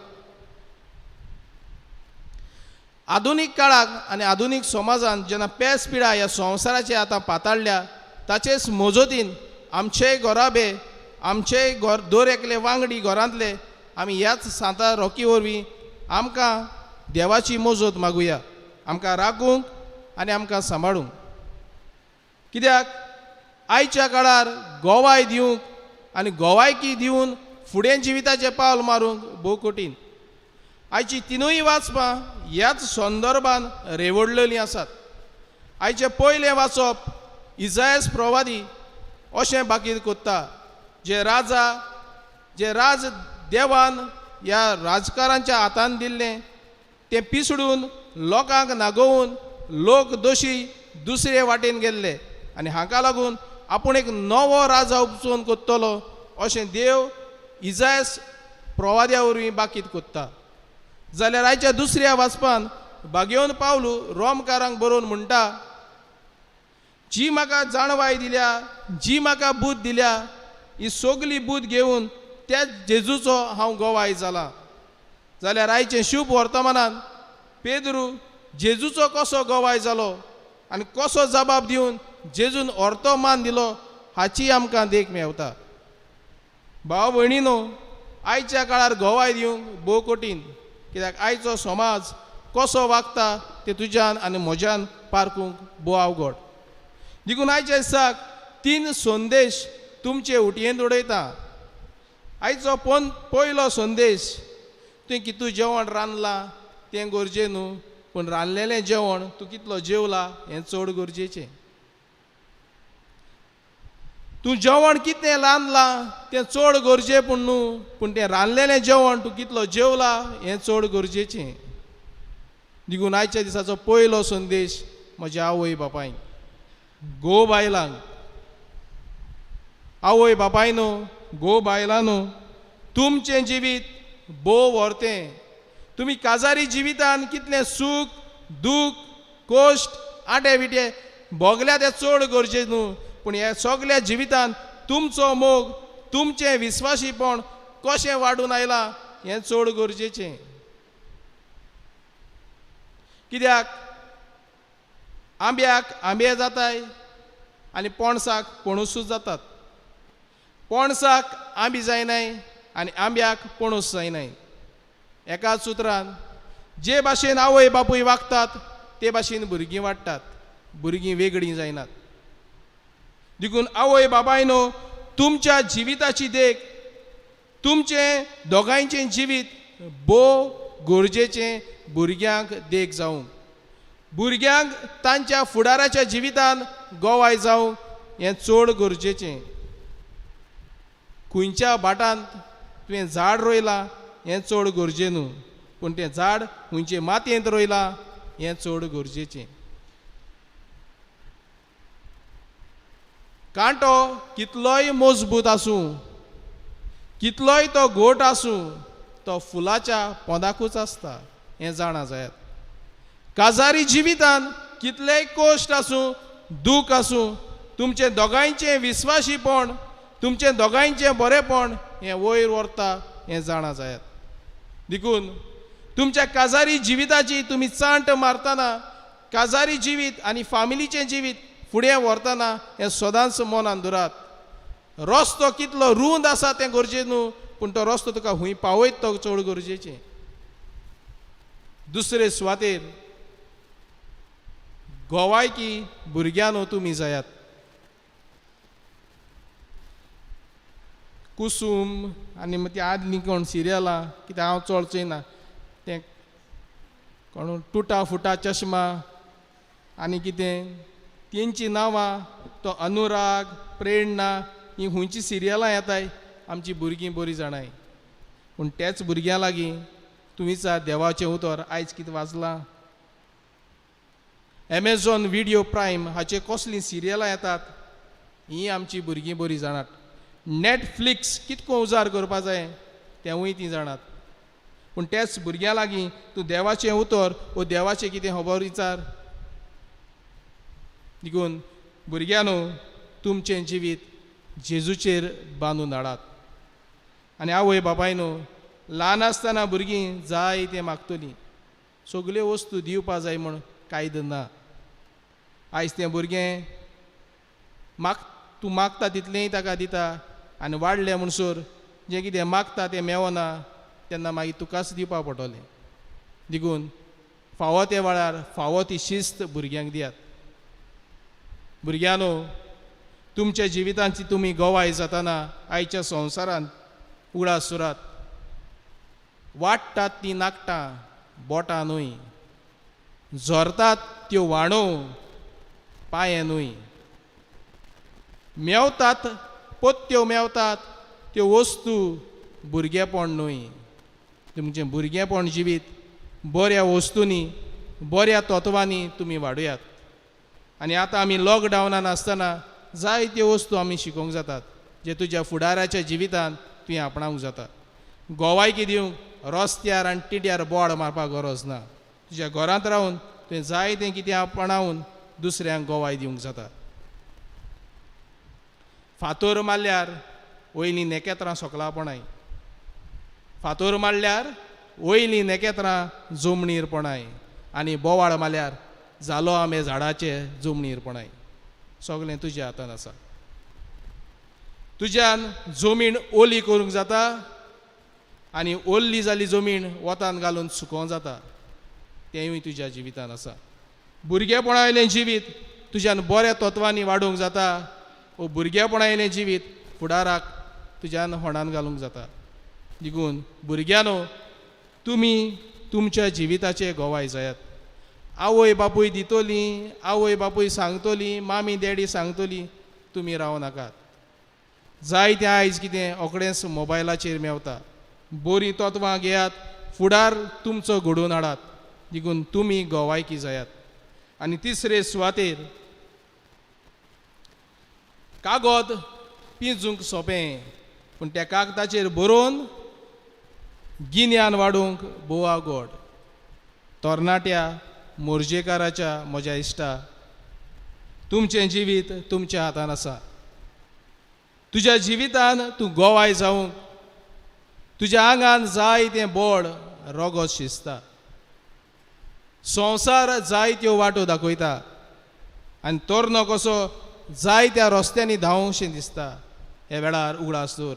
आधुनीक काळाक आनी आधुनीक समाजान जेन्ना पेस पिडा ह्या संवसाराचे आतां पाताळ्ळ्या ताचेच मजतीन आमचेय घराबे आमचेय घर दर एकले वांगडी घरांतले आमी ह्याच सांता रॉकी वरवीं आमकां देवाची मजत मागुया, आमकां राखूंक आनी आमकां सांबाळूंक. कित्याक आयच्या काळार गोवाय दिवंक आनी गोवायकी दिवन फुडें जिविताचें पावल मारूंक भोव कठीण. आयची तिनूय वाचपां ह्याच संदर्भान रेवडलेलीं आसात. आयचें पयलें वाचप इजायस प्रवादी अशें बाकीत कोत्ता, जे राजा जे राज देवान ह्या राजकारांच्या हातान दिल्लें तें पिसडून लोकांक नागोवन लोक दोशी दुसरे वाटेन गेल्ले आनी हाका लागून आपूण एक नवो राजा उपचोवन कोत्तलो अशें देव इजायस प्रवाद्या वरवीं बाकीत कोत्ता. जाल्यार आयच्या दुसऱ्या वाचपान बागेवन पावलू रोमकारांक बरोवन म्हणटा, जी म्हाका जाणवाय दिल्या, जी म्हाका बूद दिल्या, ही सगली बूद घेवन त्या जेजूचो हांव गोवाय जाला. जाल्यार आयचें शुभ वर्तमानान पेद्रू जेजूचो कसो गोवाय जालो आनी कसो जबाब दिवन जेजून अर्तो मान दिलो हाची आमकां देख मेवता. भाव भयणीनो, आयच्या काळार गोवाय दिवंक भोव कठीण, कित्याक आयचो समाज कसो वागता ते तुज्यान आनी म्हज्यान पारकूंक भोव अवघड. देखून आयच्या दिसाक तीन संदेश तुमचे उटयेंत उडयता. आयचो पयलो संदेश, तुवें कितू जेवण रांदलां तें गरजे न्हू, पूण रांदलेलें जेवण तूं कितलो जेवला हें चड गरजेचें. तूं जेवण कितें रांदलां तें चड गरजे पूण न्हू, पूण तें रांदलेलें जेवण तूं कितलो जेवला हें चड गरजेचें. देखून आयच्या दिसाचो पयलो संदेश म्हज्या आवय बापायक, घोव बायलांक, आवय बापायनो, घोव बायलांनो, तुमचें जिवीत भोव व्हरतें. तुमी काजारी जिवितान कितलें सूख दूख कश्ट आटे विटे भोगल्या तें चड गरजेचें न्हू, पूण ह्या सगल्या जिवितान तुमचो मोग तुमचें विस्वाशीपण कशें वाडून आयलां हें चड गरजेचें. कित्याक आंब्याक आंबे जाताय आनी पणसाक पणसूच जातात. पणसाक आंबी जायनाय आनी आंब्याक पणस जायनाय. एकाच सुत्रान जे भाशेन आवय बापूय वागतात ते भाशेन भुरगीं वाडटात, भुरगीं वेगळीं जायनात. देखून आवय बापायनो, तुमच्या जिविताची देख, तुमचें दोगांयचें जिवीत भोव गरजेचें भुरग्यांक देख जावंक, भुरग्यांक तांच्या फुडाराच्या जिवितान गोवाय जावंक हें चड गरजेचें. खंयच्या भाटांत तुवें झाड रोयलां हें चड गरजे न्हू, पूण तें झाड खंयचे मातयेंत रोयलां हें चड गरजेचें. कांटो कितलोय मजबूत आसूं, कितलोय तो घोट आसूं, तो फुलाच्या पोंदाकूच आसता हें जाणा जायात. काजारी जिवितान कितलेय कश्ट आसूं, दूख आसूं, तुमचें दोगांयचें विस्वाशीपण, तुमचें दोगांयचें बरेंपण हें वयर व्हरता हें जाणा जायात. देखून तुमच्या काजारी जिविताची तुमी चांट मारतना, काजारी जिवीत आनी फामिलीचें जिवीत फुडें व्हरतना हें सदांच मनान दवरात. रस्तो कितलो रूंद आसा तें गरजेचें न्हू, पूण तो रस्तो तुका हुंय पावयत तो चड गरजेचें. दुसरे सुवातेर गोवायकी भुरग्यांनो तुमी जायात. कुसूम आनी ती आदलीं कोण सिरियलां कित्याक हांव चड चोयना तें, कोण टुटा फुटा चश्मा आनी कितें तेंची नांवां, तो अनुराग प्रेरणा ही खंयची सिरियलां येताय आमची भुरगीं बरीं जाणाय. पूण तेच भुरग्यां लागीं तूं विचार देवाचें उतर आयज कितें वाचलां, एमेझॉन व्हिडियो प्रायम हाचे कसलीं सिरियलां येतात हीं आमची भुरगीं बरीं जाणात. नॅटफ्लिक्स कितको उजार करपा जाय तेंवूय तीं जाणात. पूण तेच भुरग्यां लागीं तूं देवाचें उतर वो देवाचें कितें खबर विचार. देखून भुरग्यांनो तुमचें जिवीत जेजूचेर बांदून हाडात. आनी आवय बापायनो ल्हान आसतना भुरगीं जाय तें मागतलीं, सगल्यो वस्तू दिवपा जाय म्हूण कायदो ना. आयज तें भुरगें तूं मागता तितलेंय ताका दिता आनी वाडलें म्हणसर जें कितें मागता तें मेवना तेन्ना मागीर तुकाच दिवपा पडटलें. देखून फावो त्या वेळार फावो ती शिस्त भुरग्यांक दियात. भुरग्यांनो तुमच्या जिवितांची तुमी गवाय जातना आयच्या संवसारांत उगडास सुरात, वाडटात तीं नाकटां बोटां न्हय, झरतात त्यो व्हाणो पांये न्हय, मेवतात पोत्यो मेवतात त्यो वस्तू भुरगेपण न्हय. तुमचें भुरगेपण जिवीत बऱ्या वस्तूंनी बऱ्या तत्वांनी तुमी वाडयात. आनी आतां आमी लॉकडावनान आसतना जायत्यो वस्तू आमी शिकोवंक जातात जे तुज्या फुडाराच्या जिवितांत तुवें आपणावंक जाता. गोवायकी दिवंक रस्त्यार आनी टिट्यार बोड मारपाक गरज ना. तुज्या घरांत रावन तुवें जाय तें कितें आपणावन दुसऱ्यांक गोवाय दिवंक जाता. फातोर मारल्यार वयलीं नेकेत्रां सोकला पणाय, फातोर मारल्यार वयलीं नेकेत्रां जमणीर पणाय, आनी बोवाळ मारल्यार जालो आंबे झाडाचे जमणीर पणाय. सगळें तुज्या हातान आसा. तुज्यान जमीन ओली करूंक जाता आनी ओल्ली जाली जमीन वतान घालून सुकोवंक जाता, तेंवूय तुज्या जिवितान आसा. भुरगेपणायलें जिवीत तुज्यान बऱ्या तत्वांनी वाडोवंक जाता वो भुरगेपणायलें जिवीत फुडाराक तुज्यान होणान घालूंक जाता. देखून भुरग्यांनो तुमी तुमच्या जिविताचे गोवाय जायात. आवय बापूय दितली, आवय बापूय सांगतली, मामी डॅडी सांगतली, तुमी रावं नाकात. जाय तें आयज कितें ओकडेंच मोबायलाचेर मेवता. बरीं तत्वां घेयात, फुडार तुमचो घडोवन हाडात. देखून तुमी गोवायकी जायात. आनी तिसरे सुवातेर कागद पिंजूंक सोंपें पूण त्या कागदाचेर बरोवन गिन्यान वाडोवंक बोवा गोड. तरणाट्या मोरजेकाराच्या म्हज्या इश्टा, तुमचें जिवीत तुमच्या हातान आसा. तुज्या जिवितान तूं गोवाय जावंक तुज्या आंगान जाय तें बोड रोगोत शिजता. संवसार जाय त्यो वाटो दाखयता आनी तरणो कसो जाय त्या रस्त्यांनी धांवशें दिसता. ह्या वेळार उगडास दवर,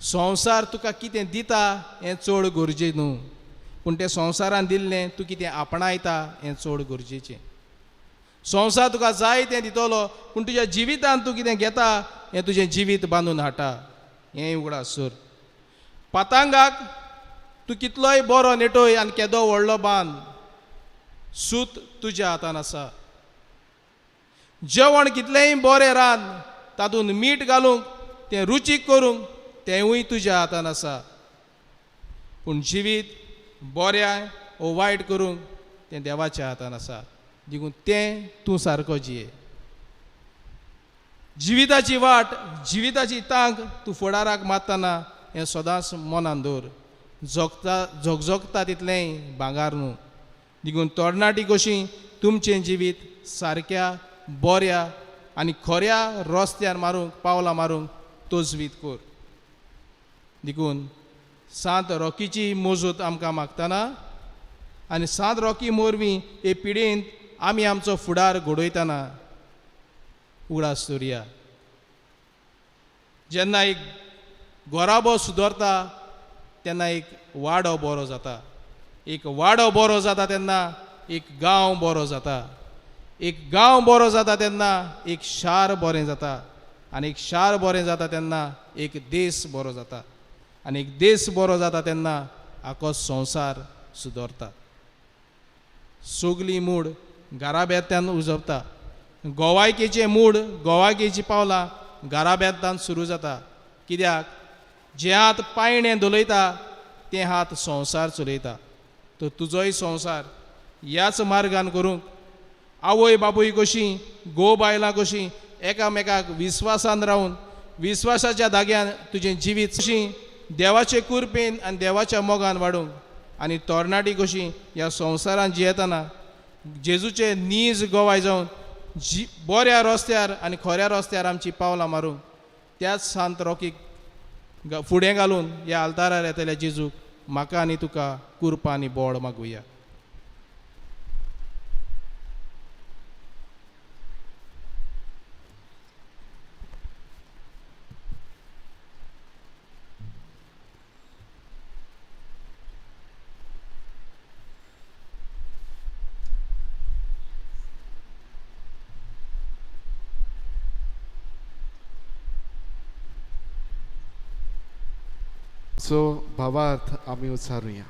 संवसार तुका कितें दिता हें चड गरजे न्हू, पूण तें संवसारान दिल्लें तूं कितें आपणायता हें चड गरजेचें. संवसार तुका जाय तें दितलो पूण तुज्या जिवितान तूं कितें घेता हें तुजें जिवीत बांदून हाडटा, हें उगडास दवर. पतंगाक तूं कितलोय बरो नेटय आनी केदो व्हडलो बांद, सूत तुज्या हातान आसा. जेवण कितलेंय बरें रांद, तातूंत मीठ घालूंक तें रुचीक करूंक तेंवूय तुज्या हातान आसा. पूण जिवीत बऱ्या वो वायट करूंक तें देवाच्या हातान आसा. देखून तें तूं सारको जिये. जिविताची वाट, जिविताची तांक तूं फुडाराक मारतना हें सदांच मनान दवर. जोगता झोगझोगता तितलेंय भांगार न्हू. देखून तरणाटी कशी तुमचें जिवीत सारक्या बऱ्या आनी खऱ्या रस्त्यार मारूंक पावलां मारूंक तजवीत कर. देखून सांत रॉकीची मजत आमकां मागतना आनी सांत रॉकी मोरवीं हे पिडेंत आमी आमचो फुडार घडयतना उगडास दवरया. जेन्ना एक घराबो सुदरता तेन्ना एक वाडो बरो जाता, एक वाडो बरो जाता तेन्ना एक गांव बरो जाता, एक गांव बरो जाता तेन्ना एक शार बरें जाता, आनी एक शार बरें जाता तेन्ना एक देश बरो जाता, आनी एक देश बरो जाता तेन्ना आखो संवसार सुदरता. सगली मूड घराब्यांतल्यान उजवता. गोवायकेचें मूड, गोवायकेची पावलां घराब्यांतल्यान सुरू जाता. कित्याक जे हात पायणें धोलयता ते हात संवसार चलयता. तर तुजोय संवसार ह्याच मार्गान करूंक आवय बापूय कशीं, घोव बायलां कशीं एकामेकाक विस्वासान रावन विस्वासाच्या धाग्यान तुजें जिवीत कशीं देवाचे कुरपेन आनी देवाच्या मोगान वाडूंक आनी तरणाटी कशीं ह्या संवसारान जियेतना जेजूचे नीज गोवाय जावन जी बऱ्या रस्त्यार आनी खऱ्या रस्त्यार आमची पावलां मारूंक त्याच सांत रॉकीक फुडें घालून ह्या आल्तारार येतल्या जेजूक म्हाका आनी तुका कुरपा आनी बोड मागुया.
सो भावार्थ आमी उचारुया.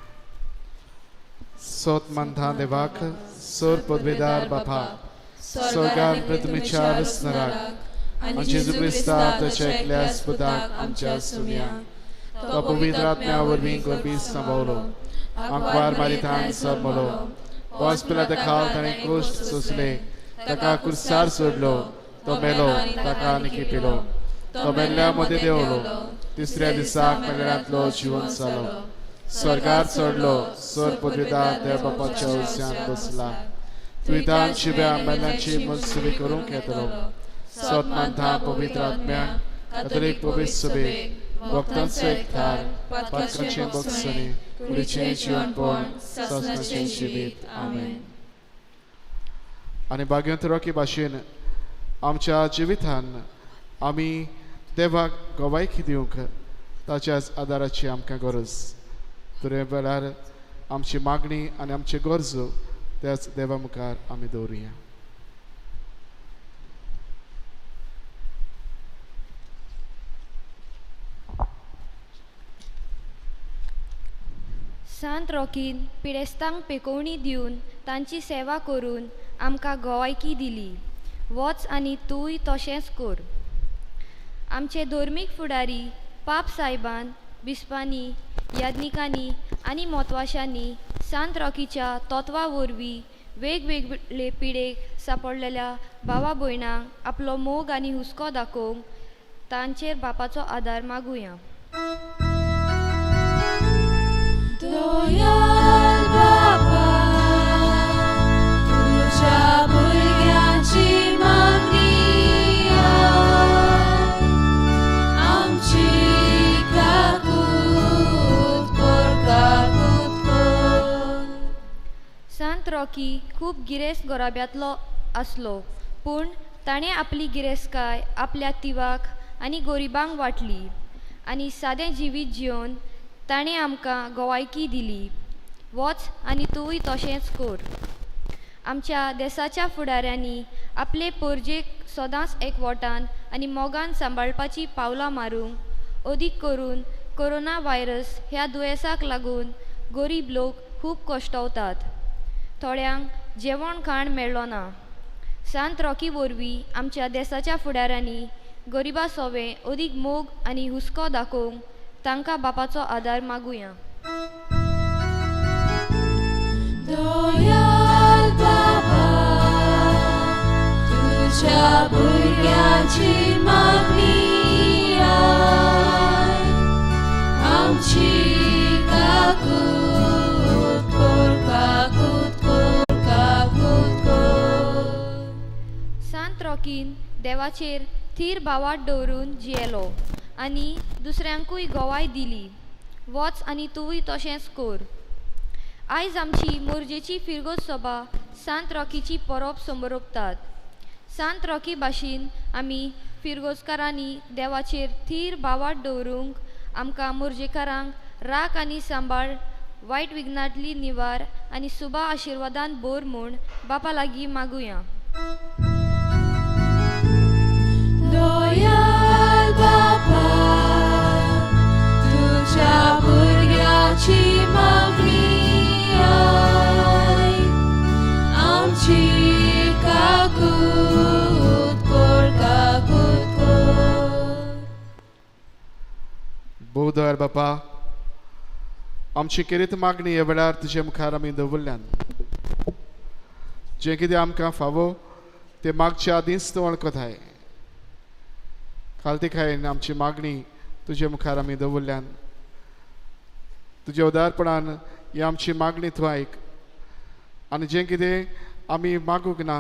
सोत मानता देवाक सोर पदवेदार बापा स्वर्गान पृथ्वीच्या वसनराक आनी जेजू क्रिस्ता ताच्या एकल्याच पुताक आमच्या सुमया तो पवित्र आत्म्या वरवीं गर्भी सांबावलो आंकवार मारितान जल्मलो हॉस्पिटला खाल ताणें कोश्ट सोंसले ताका कुर्सार सोडलो तो मेलो ताका आनी पिलो तो मेल्ल्या मदें देंवलो तिसऱ्या दिसाक मेल्ल्यांतलो जिवन जालो स्वर्गार चडलो सर पदवेदार देव बापाच्या उज्यान बसला तुयतान शिब्या मेल्ल्यांची मनसुबी करूंक येतलो सत मानता पवित्र आत्म्याक कातोलीक पवित्र सभेक भक्तांचो एक थार पातकाचें बक्षणी कुडीचें जिवनपण सासणाचें जिवीत. आमेन. आनी भाग्यवंत रॉकी भाशेन आमच्या जिवितान आमी देवाक गवायकी दिवंक ताच्याच आदाराची आमकां गरज. तर वेळार आमची मागणी आनी आमच्यो गरजो त्याच देवा मुखार आमी दवरुया.
सांत रॉकीन पिडेस्तांक पेकोवणी दिवन तांची सेवा करून आमकां गवायकी दिली. वच आनी तूंय तशेंच कर. आमचे धर्मीक फुडारी पाप सायबान बिस्पांनी याज्ञिकांनी आनी मोतवाशांनी सांत रॉकीच्या तत्वा वरवीं वेगवेगळे पिडेक सांपडलेल्या भावा भयणांक आपलो मोग आनी हुस्को दाखोवंक तांचेर बापाचो आदार मागुया.
दयाळ बाबा तुझ्या भुरग्यांची मागणी आमची काकूत कर काकूत कर.
सांत रॉकी खूब गिरेस्त घराब्यांतलो आसलो पूण ताणें आपली गिरेस्तकाय आपल्या तिवाक आनी गरिबांक वांटली आनी सादें जिवीत जिवन ताणें आमकां गवायकी दिली. वच आनी तूंय तशेंच कर. आमच्या देसाच्या फुडाऱ्यांनी आपले परजेक सदांच एकवटान आनी मोगान सांबाळपाची पावलां मारूंक अदीक करून कोरोना व्हायरस ह्या दुयेंसाक लागून गरीब लोक खूब कश्टवतात. थोड्यांक जेवण खाण मेळ्ळो ना. सांत रॉकी वरवीं आमच्या देसाच्या फुडाऱ्यांनी गरिबा सोवें अदीक मोग आनी हुस्को दाखोवंक तांकां बापाचो आदार मागुया.
दयाळ बाबा तुझ्या भुरग्यांची मागणी आमची काकूत कर काकूत कर काकूत कर.
सांत रॉकीन देवाचेर थीर भावार्थ दवरून जियेलो आनी दुसऱ्यांकूय गवाय दिली. वच आनी तूंय तशेंच कर. आयज आमची मोरजेची फिरगोज सभा सांत रॉकीची परब समरोपतात. सांत रॉकी भाशेन आमी फिरगोजकारांनी देवाचेर थीर भावार्थ दवरूंक आमकां मोरजेकारांक राख आनी सांबाळ वायट विघ्नांतली निवार आनी सुबा आशिर्वादान भर म्हूण बापा लागीं मागुया.
दयाळ बाबा तुझ्या भुरग्याची मागणी आमची काकूत कर काकूत कर.
भोवदर बापा, आमची केरीत मागणी ह्या वेळार तुजे मुखार आमी दवरल्यान. जें कितें आमकां फावो तें मागचे आदींच तूं वळखताय. खालती खायन आमची मागणी तुजे मुखार आमी दवरल्यान. तुज्या उदारपणान ही आमची मागणी तूं आयक आनी जें कितें आमी मागूंक ना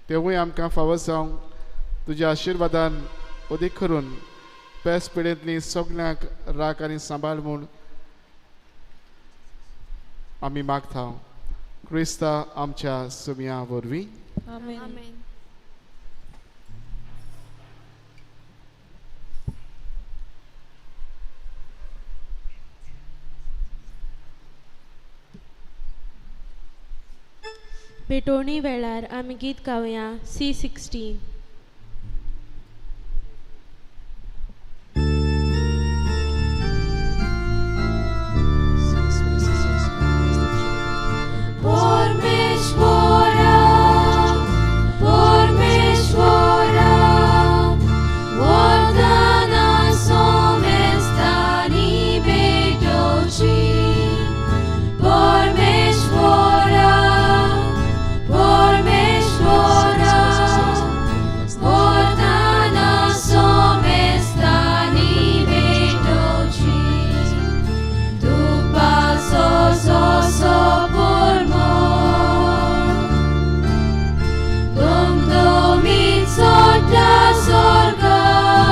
तेवूय आमकां फावो जावंक तुज्या आशिर्वादान अदीक करून पेस पिडेंतली सगल्यांक राख आनी सांबाळ म्हूण आमी मागता, क्रिस्ता आमच्या सुमया वरवीं.
आमेन.
पेटोवणी वेळार आमी गीत गावया C 16.
परमेश्वरा, परमेश्वरा, वरदाना सोमेस्तानी भेटोवची. परमेश्वरा, परमेश्वरा, वरदाना सोमेस्तानी भेटोवची. तुपा सो सो सो पुर्मो दुमदुमीत सोडटा स्वर्गार,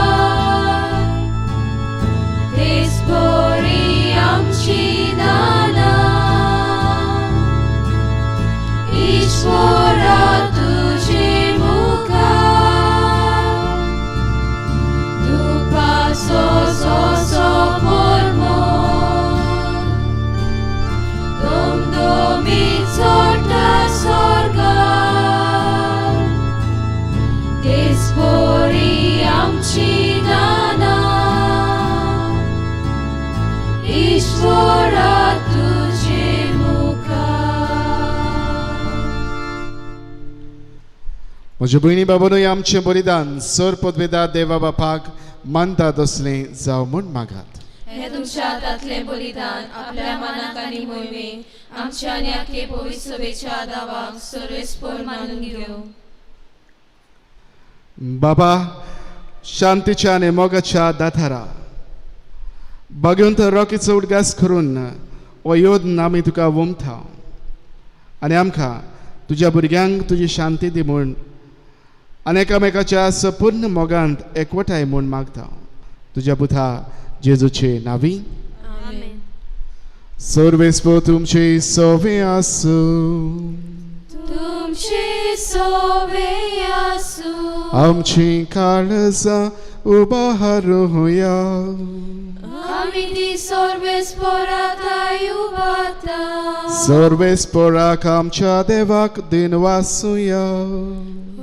तेचपरी आमची दानां ईश्वरा तुजे मुखार. तुपा सो सो सो पुर्मो दुमदुमीत सोडटा स्वर्गार, तेचपरी आमची दानां ईश्वरा तुजे मुखार.
म्हज्या भयणी बाबानूय, आमचें बलिदान सर पदवेदा देवा बापाक मानता तसलें जावं म्हूण मागात.
हे तुमच्या हातांतलें बलिदान आपल्या मनाक आनी मोहिमेक आमच्या आनी आखे पवित्र सभेच्या दावाक सर्वेस्पर मानून घेवं.
बाबा, शांतीच्या आनी मोगाच्या दातारा, भाग्यवंत रॉकीचो उडगास करून हो योद्न आमी तुका वमता आनी आमकां तुज्या भुरग्यांक तुजी शांती दी म्हूण आनी एकामेकाच्या सपूर्ण मोगांत एकवटाय म्हूण मागता, तुज्या पुता जेजूचे नावी.
आमेन.
सर्वेस्पर तुमचे सवे आसूं.
तुमचे सोवे आसूं.
आमची काळजां उबारुया.
आमी ती सर्वेस्पराताय उबाता.
सर्वेस्पराक आमच्या देवाक दिनवासुया.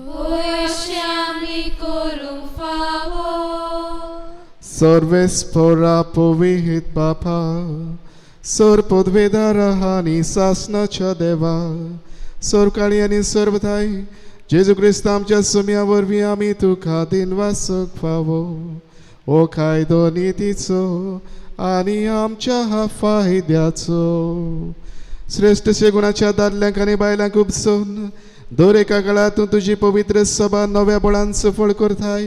होय, अशें आमी करूंक फावो.
सर्वेस्परा पवित्र बापा, सर पदवेदारा आनी सासनाच्या देवा, सरकाळी आनी सर्वताय, जेजू क्रिस्त आमच्या सुम्या वरवीं आमी तुका दिनवासूंक फावो. हो कायदो नितीचो आनी आमच्या फायद्याचो. श्रेश्ठ शेगुणाच्या दादल्यांक आनी बायलांक उपसून दर एका काळार तूं तुजी पवित्र सभा नव्या बळान सफळ करताय.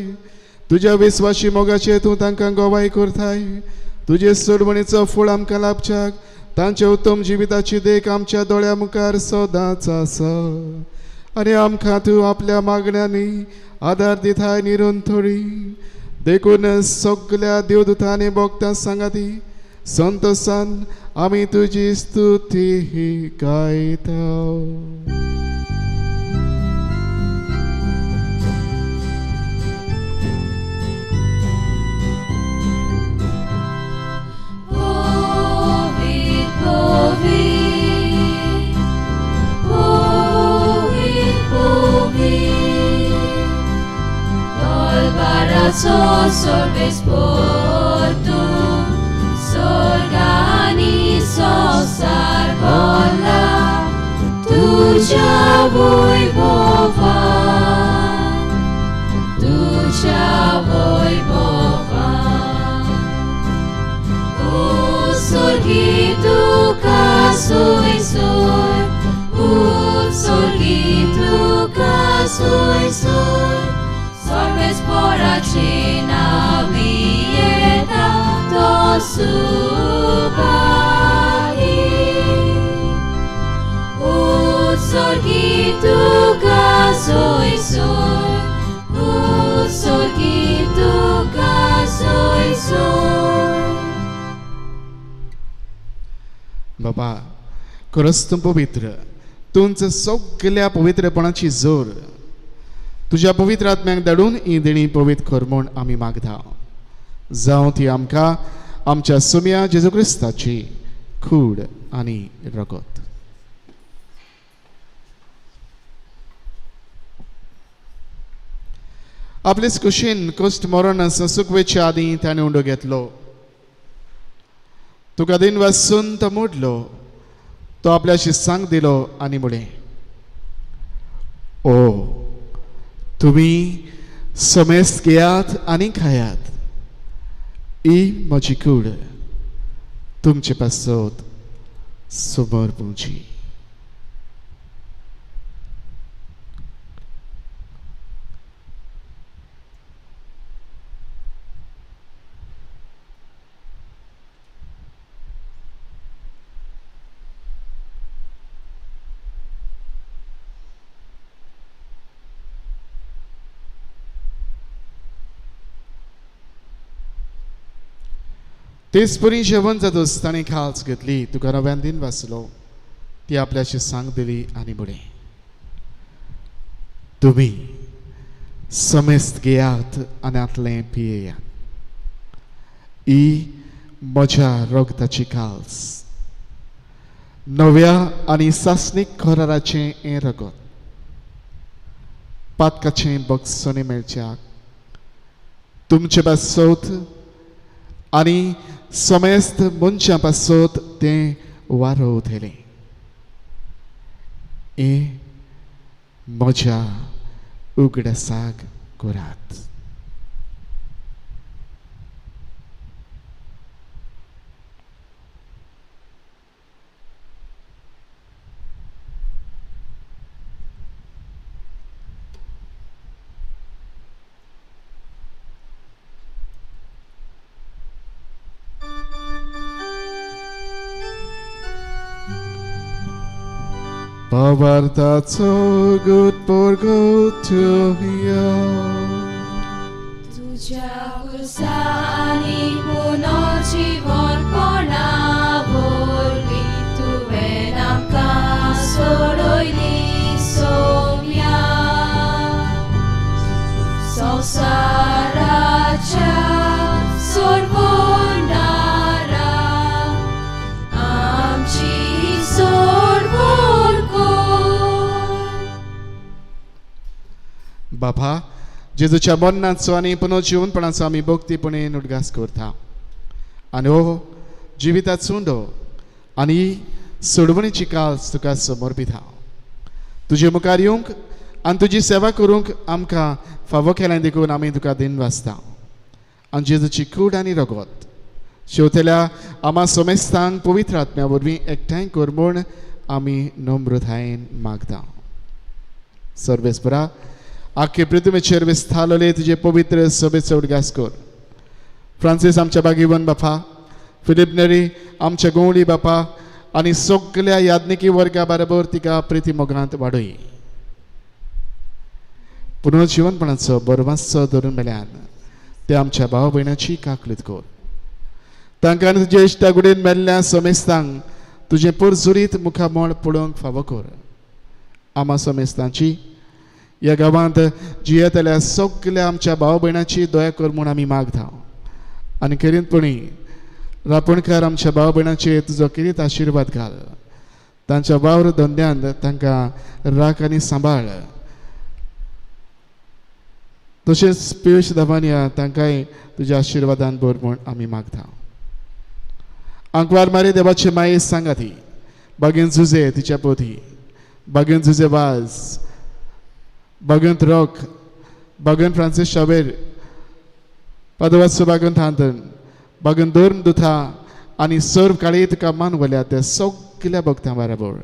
तुज्या विस्वाशी मोगाचे तूं तांकां गवाय करताय. तुजे सोडवणीचो फळ आमकां लाभच्याक तांच्या उत्तम जिविताची देख आमच्या दोळ्या मुखार सदांच आसा आनी आमकां तूं आपल्या मागण्यांनी आदार दिताय निरंतरी. देखून सगल्या देवदूतांनी भोगता सांगाती संतोसान आमी तुजी स्तुती गायता.
Povit, povit, povit, povit, Tolbarazo sorbes por tu, sorgani sosar bola, tuja voi bovan, tuja voi bovan. देवाचे नावी येता तो सुभागी. उत्सर्गी तुका सोय सोय, उत्सर्गी तुका सोय सोय.
बाबा खरंच तूं पवित्र, तुमच सगल्या पवित्रपणाची जोर तुज्या पवित्र आत्म्याक धाडून ही देणी पवित्र कर म्हूण आमी मागता. जावं ती आमकां आमच्या सुम्या जेजू क्रिस्ताची कूड आनी रगत. आपलेच कुशीन कश्ट मरण सुकवेच्या आदीं ताणें उंडो घेतलो. तुका दिन वासून तो मोडलो, तो आपल्याशी सांग दिलो आनी म्हळें, ओ तुमी समेस्त घेयात आनी खायात, ही म्हजी कूड तुमचे पासत समोर पुंची. तेच परी जेवण जातच ताणें खाल्स घेतली, तुका नव्यान दिन वाचलो, ती आपल्याशी सांग दिली आनी म्हळें, तुमी समेस्त घेयात आनी आतलें पियेयात, ही म्हज्या रगताची खाल्स, नव्या आनी सासणीक कराराचें हें रगत, पातकाचें बक्षसणें मेळच्याक तुमचे पासत आनी समेस्त मनशां पासत तें वारवतलें. हें म्हज्या उगडासाक करात. Pavartaco good porgo to ya.
तुझ्या कुर्सा आनी पुनर्जीवनपणा वरवीं तुवें आमकां सोडयली सोम्या. संवसाराच्या सोडवणारा आमची सोडवण कर.
बाबा जेजूच्या मरणाचो आनी पुनर्जीवनपणाचो आमी भक्तीपणे उडगास करता आनी हो जिविताचो उंडो आनी सोडवणीची काल्स तुका समर्पिता. तुजे मुखार येवंक आनी तुजी सेवा करूंक आमकां फावो केल्यान देखून आमी तुका दिन वाचता. आनी जेजूची कूड आनी रगत शेवतेल्या आमा समेस्तांक पवित्र आत्म्या वरवीं एकठांय कर म्हूण आमी नम्रतायेन मागता. सर्वेस्परा आख्खे पृथ्वीचेर विस्तारलेले तुजे पवित्र सभेचो उडगास कर. फ्रांसीस आमच्या बागीवन बापा, फिलीप नेरी आमच्या गोवळी बापा आनी सगल्या याज्ञिकी वर्गा बरोबर तिका प्रिती मोगांत वाडय. पुनर्जिवनपणाचो बरवासचो धरून मेल्यान ते आमच्या भाव भयणाची काकलीत कर. तांकां तुज्या इश्टा गुडेन मेल्ल्या समेस्तांक तुजें परजुरीत मुखामळ पळोवंक फावो कर. आमा समेस्तांची ह्या गांवांत जियेतल्या सगल्या आमच्या भाव भयणाची दया कर म्हूण आमी मागता. आनी खेरीतपणी रापणकार आमच्या भाव भयणाचेर तुजो खेरीत आशिर्वाद घाल. तांच्या वावर धंद्यांत तांकां राख आनी सांबाळ. तशेंच पियुश दामानिया तांकांय तुज्या आशिर्वादान भर म्हूण आमी मागता. आंकवार मारी देवाचे माये सांगाती, बागेन जुजे तिच्या पोथी, बागेन जुजे वाज, बागेंत रॉक, बागेन फ्रांसीस शावेर, पादवाचो बागेन थांतन, बागेन दोन दुथा आनी सर्व काळी तुका मानवल्या त्या सगल्या भक्तां बराबर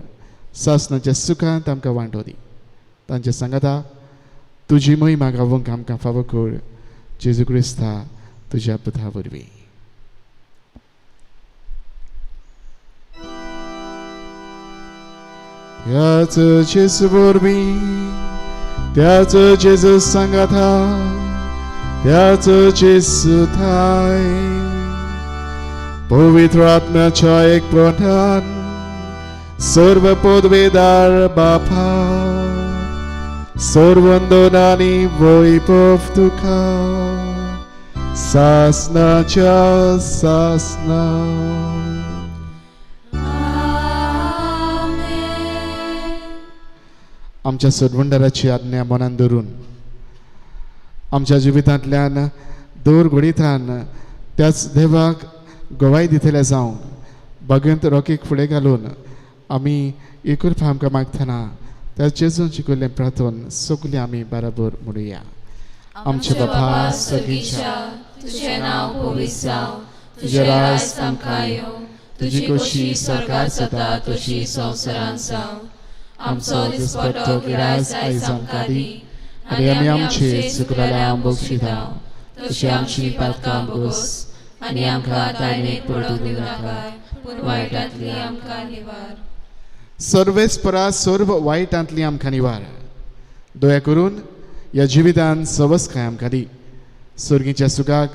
सासणाच्या सुखांत आमकां वांटो दी. तांचे सांगाता तुजी महिमा गावोंक आमकां फावो कर. जेजू क्रिस्ता तुज्या पुता वरवीं. ह्याच जेजू वरवीं, त्याच जेजू सांगाता, त्याच जेजू थाय पवित्र आत्म्याच्या एकपणान सर्व पदवेदार बापा सर्वंदनानी वैभव तुका सासनाच्या सासना. आमच्या सोडवणदाराची आज्ञा मनान धरून आमच्या जिवितांतल्यान दर घडीतान त्याच देवाक गवाय दितले जावंक बागेंत रोकीक फुडें घालून आमी एकूच आमकां मागतना त्या जेजून शिकयल्लें प्रार्थन सगळीं आमी बराबर म्हणुया. आमच्या बापा सगळीच्या,
तुझें नांव पवित्र जावं,
तुजें राज आमकां
येवं, तुजी खोशी स्वर्गार जाता तशी संवसारांत जावं. आमचो दिसपट्टो गिरास आयज आमकां दी
आनी आमी आमचे चुकलेल्या बक्षिता
तशी आमची पातकां बोगस आनी आमकां तायनेक पडूंक दिवं नाकाय, पूण वायटांतली आमकां निवार.
सर्वेस्परा सर्व वायटांतली आमकां निवार. दया करून ह्या जिवितान सवसकाय आमकां दी, सर्गीच्या सुखाक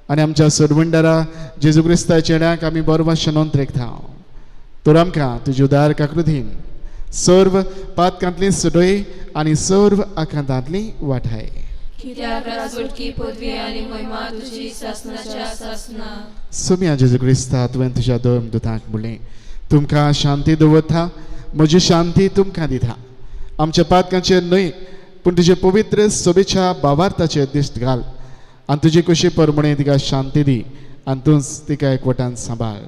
आनी आमच्या सोडवणदारा जेजू क्रिस्ता चेड्याक आमी बरवाशे नोंद रेखता. तर आमकां तुजी उदार काकृतीन सर्व पातकांतली सुडय आनी सर्व आकांतांतली वाठाय.
कित्याक राजवटकी पदवी आनी महिमा तुजी सासनाच्या सासना.
सुम्या जेजू क्रिस्ता, तुवें तुज्या दोन दुतांक म्हणलें, तुमकां शांती दवरता, म्हजी शांती तुमकां दिता. आमच्या पातकांचेर न्हय पूण तुजे पवित्र सोबेच्या बावार्थाचेर दिश्ट घाल आनी तुजी कुशी परमणे तिका शांती दी आनी तूंच तिका एकवटान सांबाळ,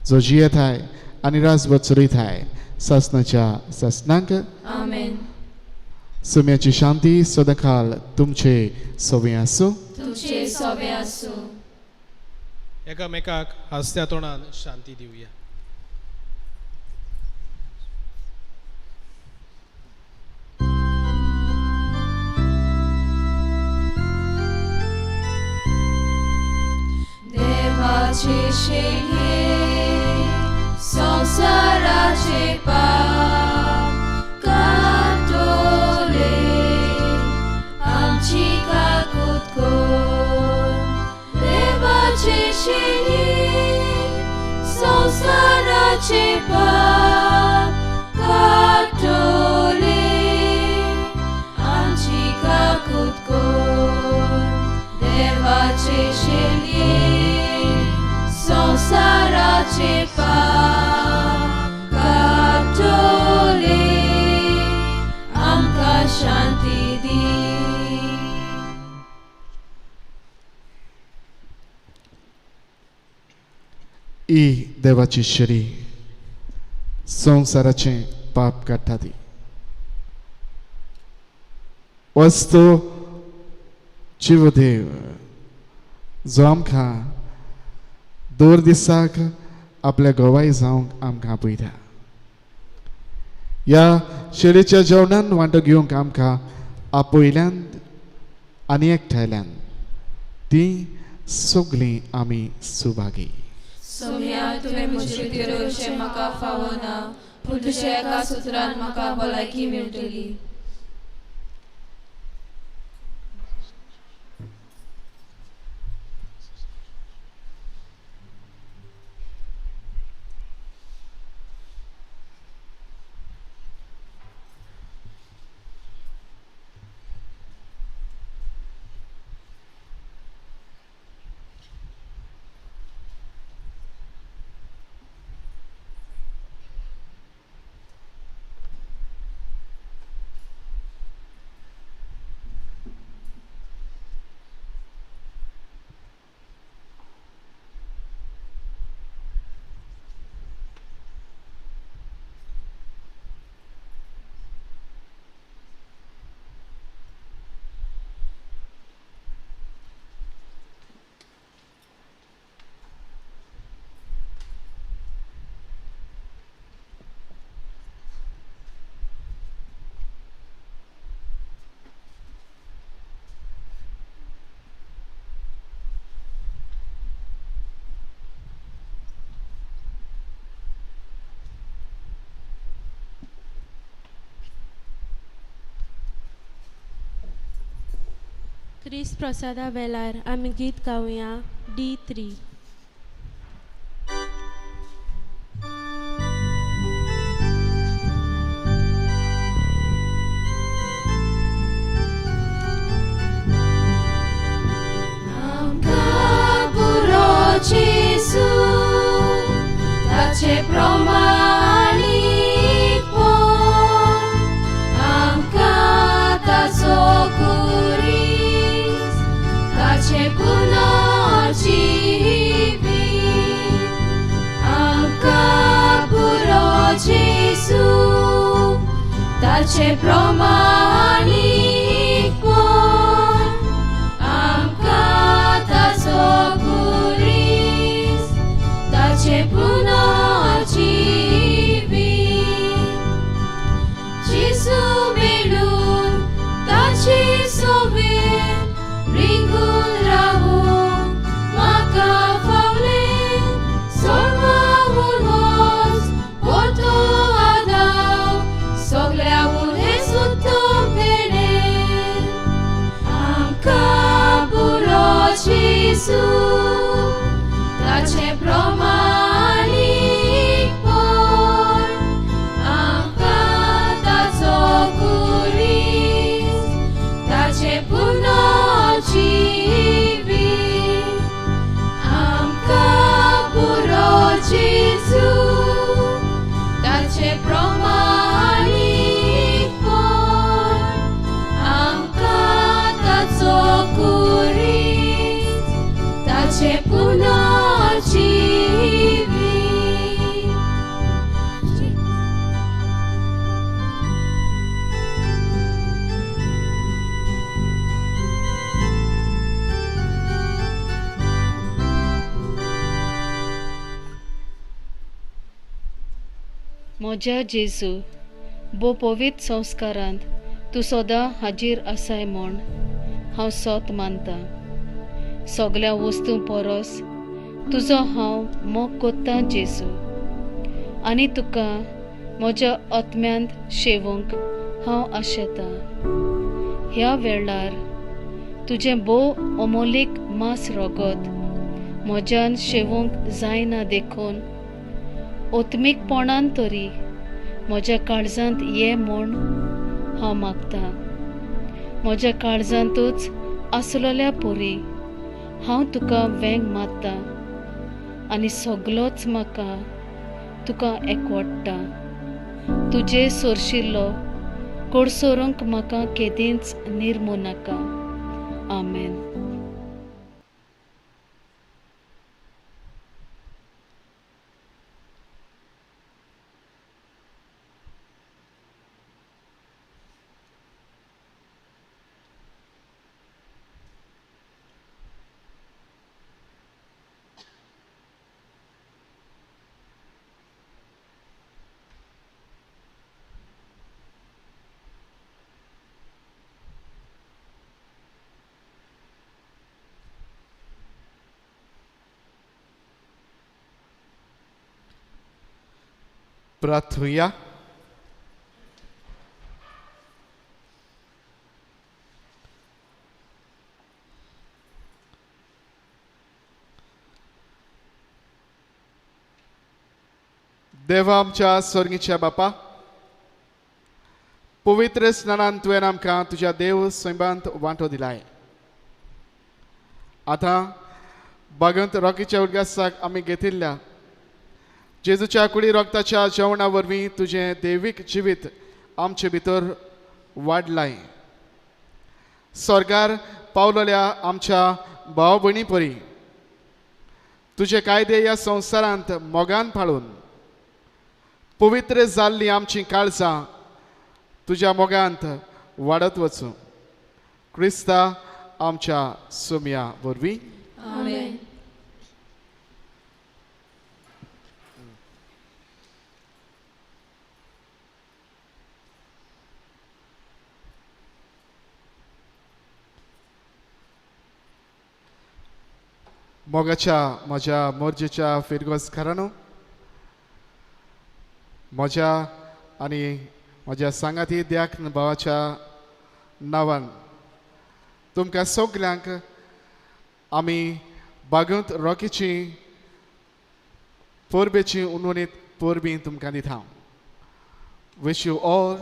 जो जियेताय आनी राजवट चलयताय सासनाच्या सासनांक.
आमेन.
सुम्याची शांती सदांकाल तुमचे सोबे आसूं.
तुमचे सोबे आसूं.
एकामेकाक हांसत्या तोंडान शांती दिवया.
देवाचे शेगे संवसाराचे पाप काडटले, आमची काकूत कर. देवाचे शेगे संवसाराचे पाप काडटले, आमची काकूत कर. देवाचे शेगे संवसाराचे पाप काडटले, आमकां शांती दी.
ही देवाची शरी संवसाराचें पाप काडटा ती वस्तू जीवदेव जो आमकां दर दिसाक आपल्या गवाय जावंक आमकां आपयता. ह्या शेळीच्या जेवणान वांटो घेवंक आमकां आपयल्यान आनी एकठांयल्यान ती सगळीं आमी सुभागी.
सोम्या, तुवें म्हजे भितर येवचें म्हाका फावना, पूण तुज्या एका सुत्रान म्हाका भलायकी मेळटली.
क्रिस्त प्रसादा वेळार आमी गीत गावया D3.
आमकां पुरो जेजू ताचे प्रमाणीकपण आमकां ताचो कुरीस ताचे पुनर्जिवीत आमकां पुरो जेजू ताचे प्रमाणीकपण आमकां ताचो कुरीस ताचे पुनर्जिवीत जेजू मेळून ताचे सोबेन रिंगून रावूंक म्हाका फावलें सोडवावून वच परतो आदाव सगळ्यावून हें उत्तम देणें आमकां पुरो जेजू ताचे प्रमाणीकपण आमकां ताचो कुरीस ताचे पुनर्जिवीत आमकां पुरो जेजू ताचे प्रमाणीकपण आमकां ताचो कुरीस ताचे पुनर्जिवीत.
म्हज्या जेजू भोव पवित्र संस्कारांत तूं सदां हाजीर आसाय म्हूण हांव सोत मानता. सगळ्या वस्तूं परस तुजो हांव मोग कोत्तां जेजू आनी तुका म्हज्या आत्म्यांत शेवूंक हांव आशेतां. ह्या वेळार तुजें भोव अमोलीक मांस रगत म्हज्यान शेवूंक जायना देखून ओत्मीकपणान तरी म्हज्या काळजांत ये म्हूण हांव मागतां. म्हज्या काळजांतूच आसलेल्या परी हांव तुका वेंग मारता आनी सगलोच म्हाका तुका एकवडटा. तुजे सोरशिल्लो कोडसोरूंक म्हाका केदींच निर्मू नाका. आमेन.
प्रार्थुया. देवा आमच्या स्वर्गीच्या बापा, पवित्र स्नानान तुवें आमकां तुज्या देव सैमांत वांटो दिलाय. आतां बागंत रॉकीच्या उदकासाक आमी घेतिल्ल्या जेजूच्या कुडी रक्ताच्या जेवणा वरवीं तुजें देवीक जिवीत आमचे भितर वाडलाय. स्वर्गार पावलेल्या आमच्या भाव भयणी परी तुजे कायदे ह्या संवसारांत मोगान पाळून पवित्र जाल्लीं आमचीं काळजां तुज्या मोगांत वाडत वचूं. क्रिस्ता आमच्या सोम्या वरवीं.
आमेन.
मोगाच्या म्हज्या मोर्जेच्या फिरगोजकारांनो, म्हज्या आनी म्हज्या सांगाती द्याक भावाच्या नांवान तुमकां सगल्यांक आमी बागवत रॉकीची परबेची उनवणीत परबी तुमकां दिता. Wish you all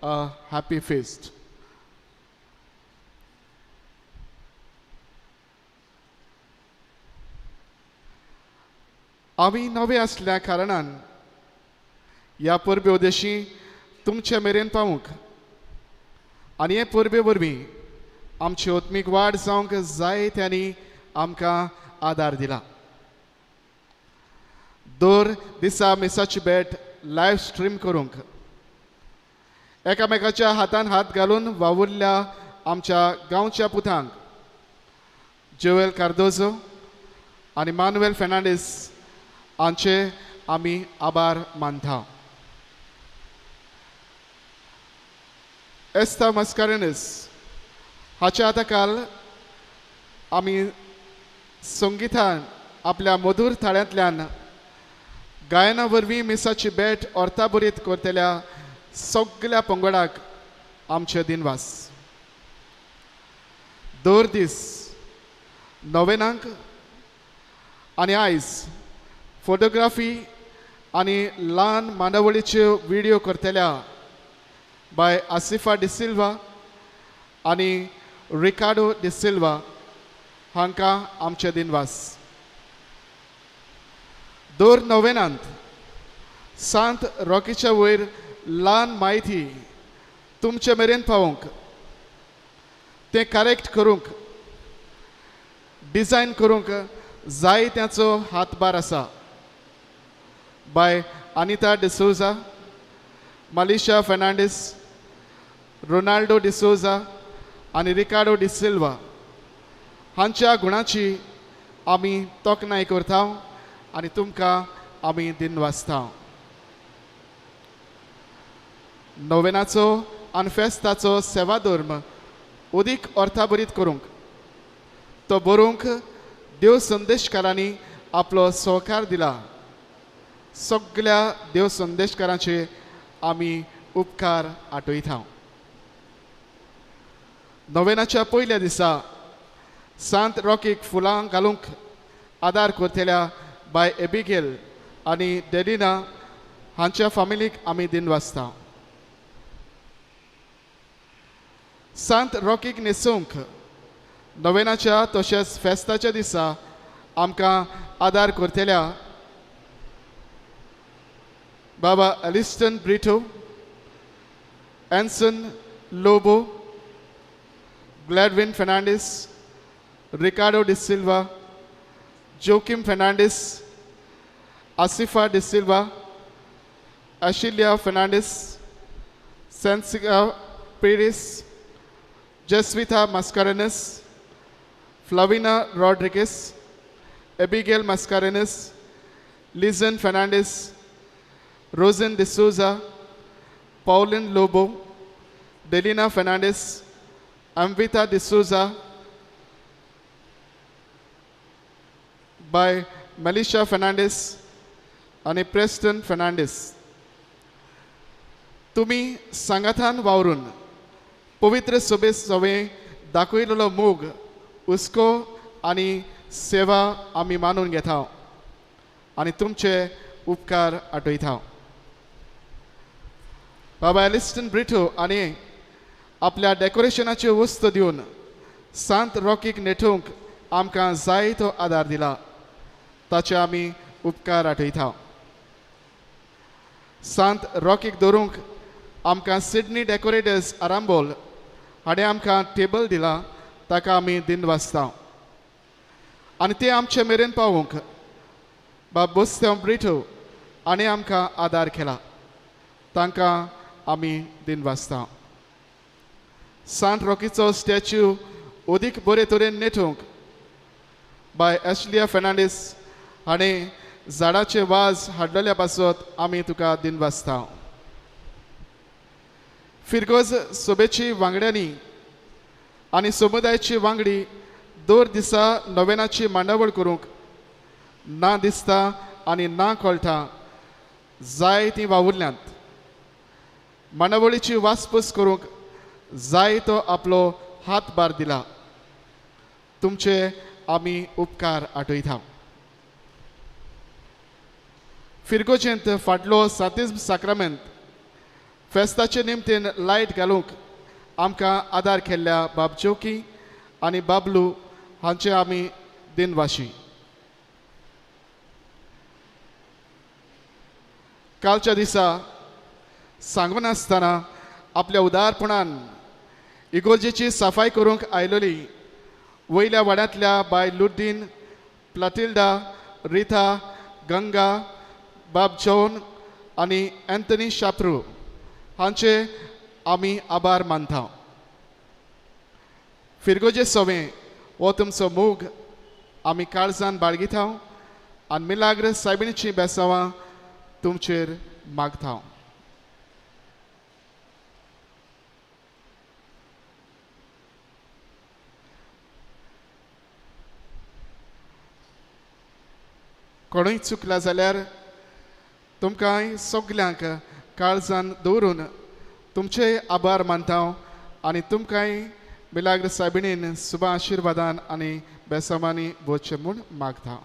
a happy feast. आमी नवे आसल्या कारणान ह्या परबे उद्देशी तुमचे मेरेन पावूंक आनी हे परबे वरवीं आमची आत्मीक वाड जावंक जाय त्यांनी आमकां आदार दिला. दर दिसा मिसाची भेट लायव्ह स्ट्रीम करूंक एकामेकाच्या हातान हात घालून वावुरल्या आमच्या गांवच्या पुतांक जोएल कार्दोजो आनी मानुएल फेर्नांडीस हांचे आमी आभार मानता. एस्ता मस्कारेनस हाच्या आतां काल आमी संगितान आपल्या मधूर थाळ्यांतल्यान गायना वरवीं मिसाची भेट अर्थाभरीत करतल्या सगल्या पंगडाक आमचे दिनवास. दर दीस नोवेनांक आनी आयज फोटोग्राफी आनी ल्हान मांडावळीच्यो व्हिडियो करतल्या बाय आसिफा डिसिल्वा आनी रिकार्डो डिसिल्वा हांकां आमचे दिनवास. दर नोवेनांत सांत रॉकीच्या वयर ल्हान म्हायती तुमचे मेरेन पावोवंक, तें करेक्ट करूंक, डिजायन करूंक जाय त्याचो हातभार आसा. बाय अनिता डिसोजा, मलिशा फेर्नांडीस, रोनाल्डो डिसोजा आनी रिकार्डो डिसिल्वा हांच्या गुणाची आमी तोखणाय करता आनी तुमकां आमी दिनवासता. नोवेनाचो आनी फेस्ताचो सेवा धर्म अदीक अर्थाभरीत करूंक तो बरोवंक देव संदेशकारांनी आपलो सहकार दिला. सगल्या देव संदेशकारांचे आमी उपकार आठयता. नोवेनाच्या पयल्या दिसा सांत रॉकीक फुलां घालूंक आदार करतल्या बाय एबिगेल आनी डेलिना हांच्या फामिलीक आमी दिनवासता. सांत रॉकीक न्हेसोवंक नोवेनाच्या तशेंच फेस्ताच्या दिसा आमकां आदार करतल्या बाबा Aliston Brito, Anson Lobo, Gladwin Fernandes, Ricardo D'Silva, Joaquim Fernandes, Asifa D'Silva, Ashilia Fernandes, Sensika Peiris, Jasvitha Mascarenhas, Flavina Rodrigues, Abigail Mascarenhas, Lizan Fernandes, Rosen D'Souza, Pauline Lobo, Delina Fernandes, Amvita D'Souza, by Melisha Fernandes आनी Preston Fernandes. तुमी सांगातान वावरून पवित्र सभे सवे दाखयलेलो मोग, हुस्को आनी सेवा आमी मानून घेता आनी तुमचे उपकार आठयता. बाबा एलिस्टन ब्रिटो आनी आपल्या डेकोरेशनाच्यो वस्तू दिवन सांत रॉकीक नेठोवंक आमकां जाय तो आदार दिला, ताचे आमी उपकार आठयता. सांत रॉकीक दवरूंक आमकां सिडनी डेकोरेटर्स आरांबोल हाणें आमकां टेबल दिला, ताका आमी दिनवासता आनी ते आमचे मेरेन पावोवंक बाब बोस्त्यांव ब्रिटो हाणें आमकां आदार केला, तांकां आमी दिनवासता. सांत रॉकीचो स्टॅच्यू अदीक बरे तरेन नेठोवंक बाय एशलिया फेर्नांडीस हाणें झाडाचे वाज हाडलेल्या पासत आमी तुका दिनवासता. फिरगोज सभेची वांगड्यांनी आनी समुदायाची वांगडी दर दिसा नोवेनाची मांडावळ करूंक ना दिसता आनी ना कळटा जाय ती वावुरल्यांत. मांडावळीची वासपूस करूंक जाय तो आपलो हातभार दिला, तुमचे आमी उपकार आठयता. फिरगोजेंत फाटलो सातिज्म साक्रामेंत फेस्ताचे निमतीन लायट घालूंक आमकां आदार केल्ल्या बाब जोकी आनी बाबलू हांचे आमी दिनवाशी. कालच्या दिसा सांगनासतना आपल्या उदारपणान इगोर्जेची सफाई करूंक आयलोली वयल्या वाड्यांतल्या बाय लुड्डीन, प्लाटिल्डा, रिथा, गंगा, बाब जॉन आनी अँथनी शाप्रू हांचे आमी आभार मानता. फिरगोजे सवें हो तुमचो मोग आमी काळजान बाळगिता आनी मिलाग्र सायबिणीचीं बेसांवां तुमचेर मागता. कोणूय चुकला जाल्यार तुमकांय सगल्यांक काळजान दवरून तुमचे आभार मानता आनी तुमकांय मिलाग्र सायबिणीन सुबा आशिर्वादान आनी बेसामांनी वचचें म्हूण मागता.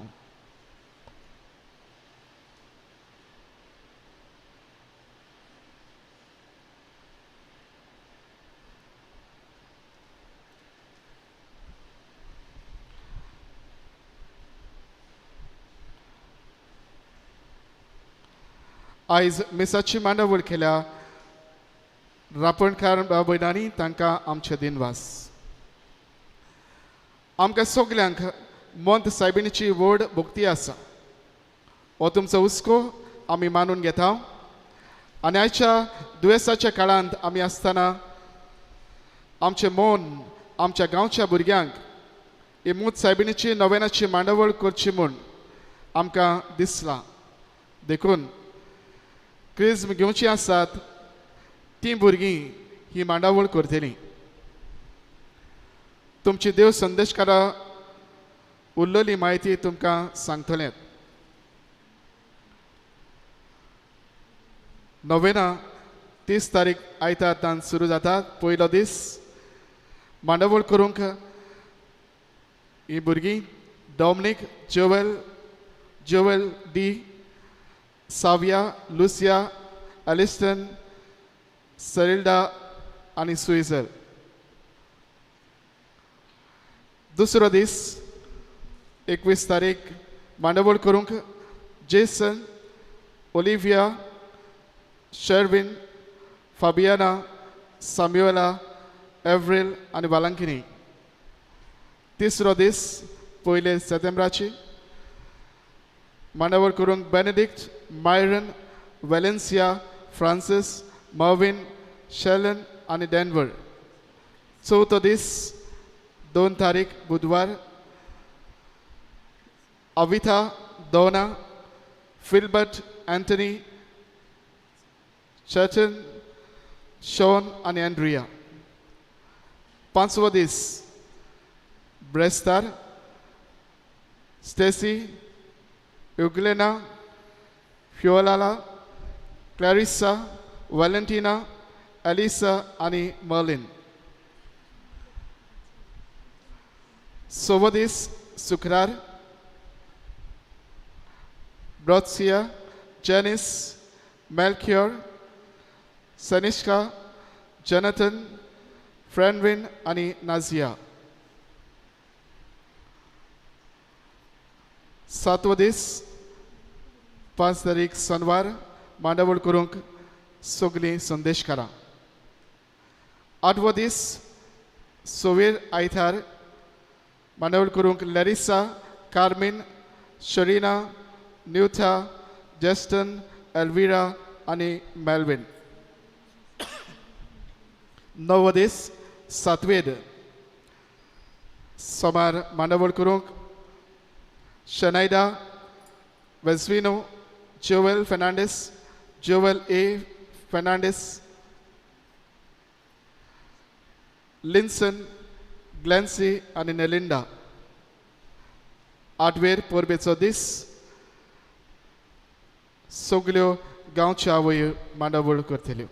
आयज मिसाची मांडावळ केल्या रापणकार भयणांनी तांकां आमचे दिनवास. आमकां सगल्यांक मोंत सायबिणीची व्हड भक्ती आसा. हो तुमचो हुस्को आमी मानून घेता आनी आयच्या दुयेंसाच्या काळांत आमी आसतना आमचें मन आमच्या गांवच्या भुरग्यांक ही मोंत सायबिणीची नव्यानाची मांडावळ करची म्हूण आमकां दिसलां. देखून क्रिज्म घेवची आसात तीं भुरगीं ही मांडावळ करतलीं. तुमची देव संदेशकारा उरलेली म्हायती तुमकां सांगतले. नोवेना 30 तारीख आयतार तान सुरू जाता. पयलो दीस मांडावळ करूंक ही भुरगीं Dominic, Joel, Joel D, Savia, Lucia, Aliston, Serilda आनी सुइजल. दुसरो दीस 21 तारीख मांडावळ करूंक जेसन, ओलिव्हिया, शर्विन, फाबियाना, साम्युएला, एव्रिल आनी वालांकिनी. तिसरो दीस 1 सप्टेंबराची मांडावळ करूंक Benedict, Myron, Valencia, Francis, Mervin, Shellon आनी डेनवर. चवथो दीस 2 तारीख बुधवार अविथा, दोना, फिल्बर्ट, अँथनी, चर्टन, शॉन आनी अँड्रिया. पांचवो दीस ब्रेस्तार स्टेसी, युगलेना, फ्योलाला, क्लॅरिसा, वॅलेंटिना, एलिसा आनी मर्लिन. सवो दीस शुक्रार ब्रॉत्सिया, जेनिस, मेल्क्योर, सनिष्का, जनथन, फ्रेंडविन आनी नाझिया. सातवो दीस 5 तारीख शनवार मांडावळ करूंक सगलीं संदेशकारां. आठवो दीस सवेर आयतार मांडावळ करूंक लॅरिसा, कार्मीन, शरीना, न्यूथा, जेस्टन, एल्विरा आनी मेल्विन. णवो दीस सातवेद सोमार मांडावळ करूंक Shanaida, Vesvino, Joel Fernandes, Joel A Fernandes, Linson, Glancy आनी नेलिंडा. आठवेर परबेचो दीस सगल्यो गांवच्यो आवयो मांडावळ करतल्यो.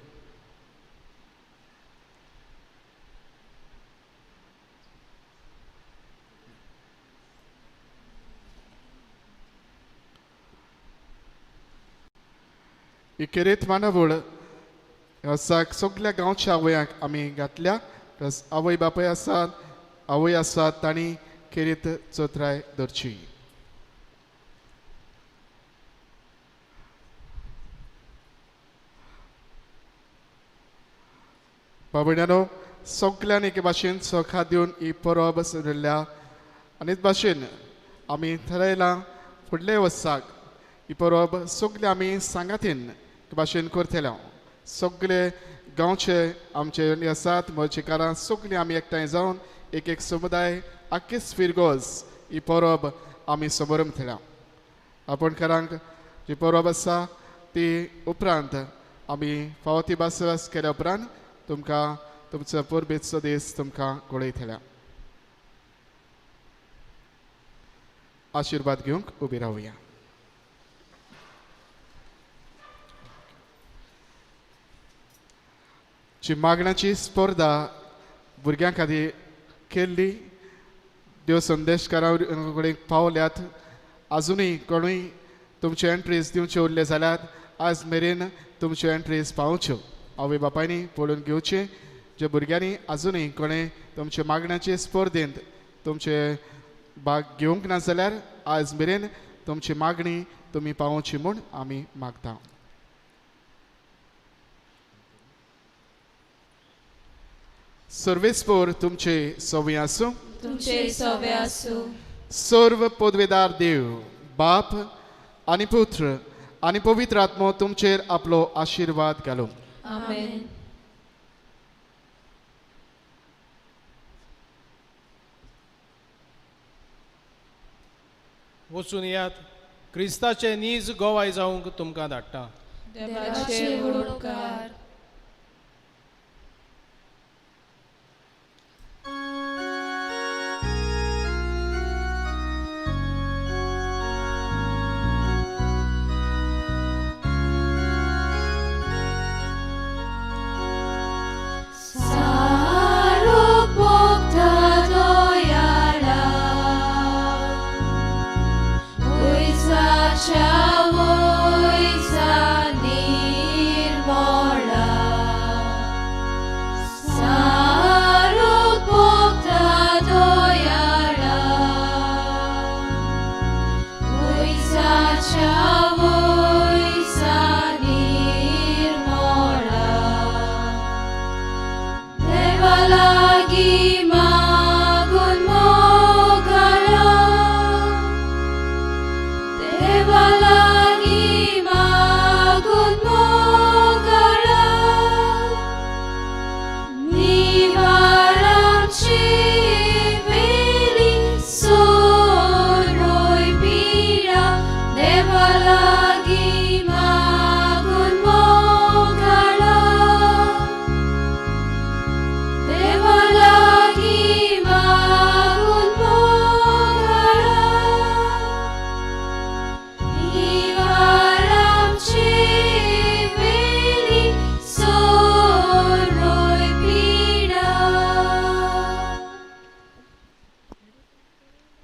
ही खेरीत मांडावळ वर्साक सगल्या गांवच्या आवयांक आमी घातल्या. आवय बापूय आसात, आवय आसात, तांणी खेरीत चतराय धरची. बाबड्यानो, सगल्यांनी एके भाशेन सखा दिवन ही परब सजयल्या आनी भाशेन आमी थरयलां फुडले वर्साक ही परब सगळे आमी सांगातीन एके भाशेन करतले. सगळे गांवचे आमचे आसात मोर्चेकारां सगळीं आमी एकठांय जावन एक एक समुदाय आक्केच फिरगोज ही परब आमी समरमतले. आपोणकारांक जी परब आसा ती उपरांत आमी फावो ती भासाभास केल्या उपरांत तुमकां तुमचो परबेचो दीस तुमकां घडयतले. आशिर्वाद घेवंक उबी रावया. जी मागण्याची स्पर्धा भुरग्यां खातीर केल्ली देव संदेशकारा कडेन पावल्यात. आजुनूय कोणूय तुमच्यो एंट्रीज दिवच्यो उरले जाल्यार आज मेरेन तुमच्यो एंट्रीज पावच्यो. आवय बापायनी पळोवन घेवचें जे भुरग्यांनी आजुनूय कोणें तुमचे मागण्याचे स्पर्धेंत तुमचे भाग घेवंक ना जाल्यार आज मेरेन तुमची मागणी तुमी पावोवची म्हूण आमी मागता. सर्वेस्पोर तुमचे सवे आसूं,
तुमचे सवे आसूं.
सर्व पदवेदार देव बाप आनी पुत्र आनी पवित्र आत्मो तुमचेर आपलो आशिर्वाद घालूं.
आमेन.
वचून यात, क्रिस्ताचे नीज गोवाय जावंक तुमकां धाडटा.
देवाचे उपकार.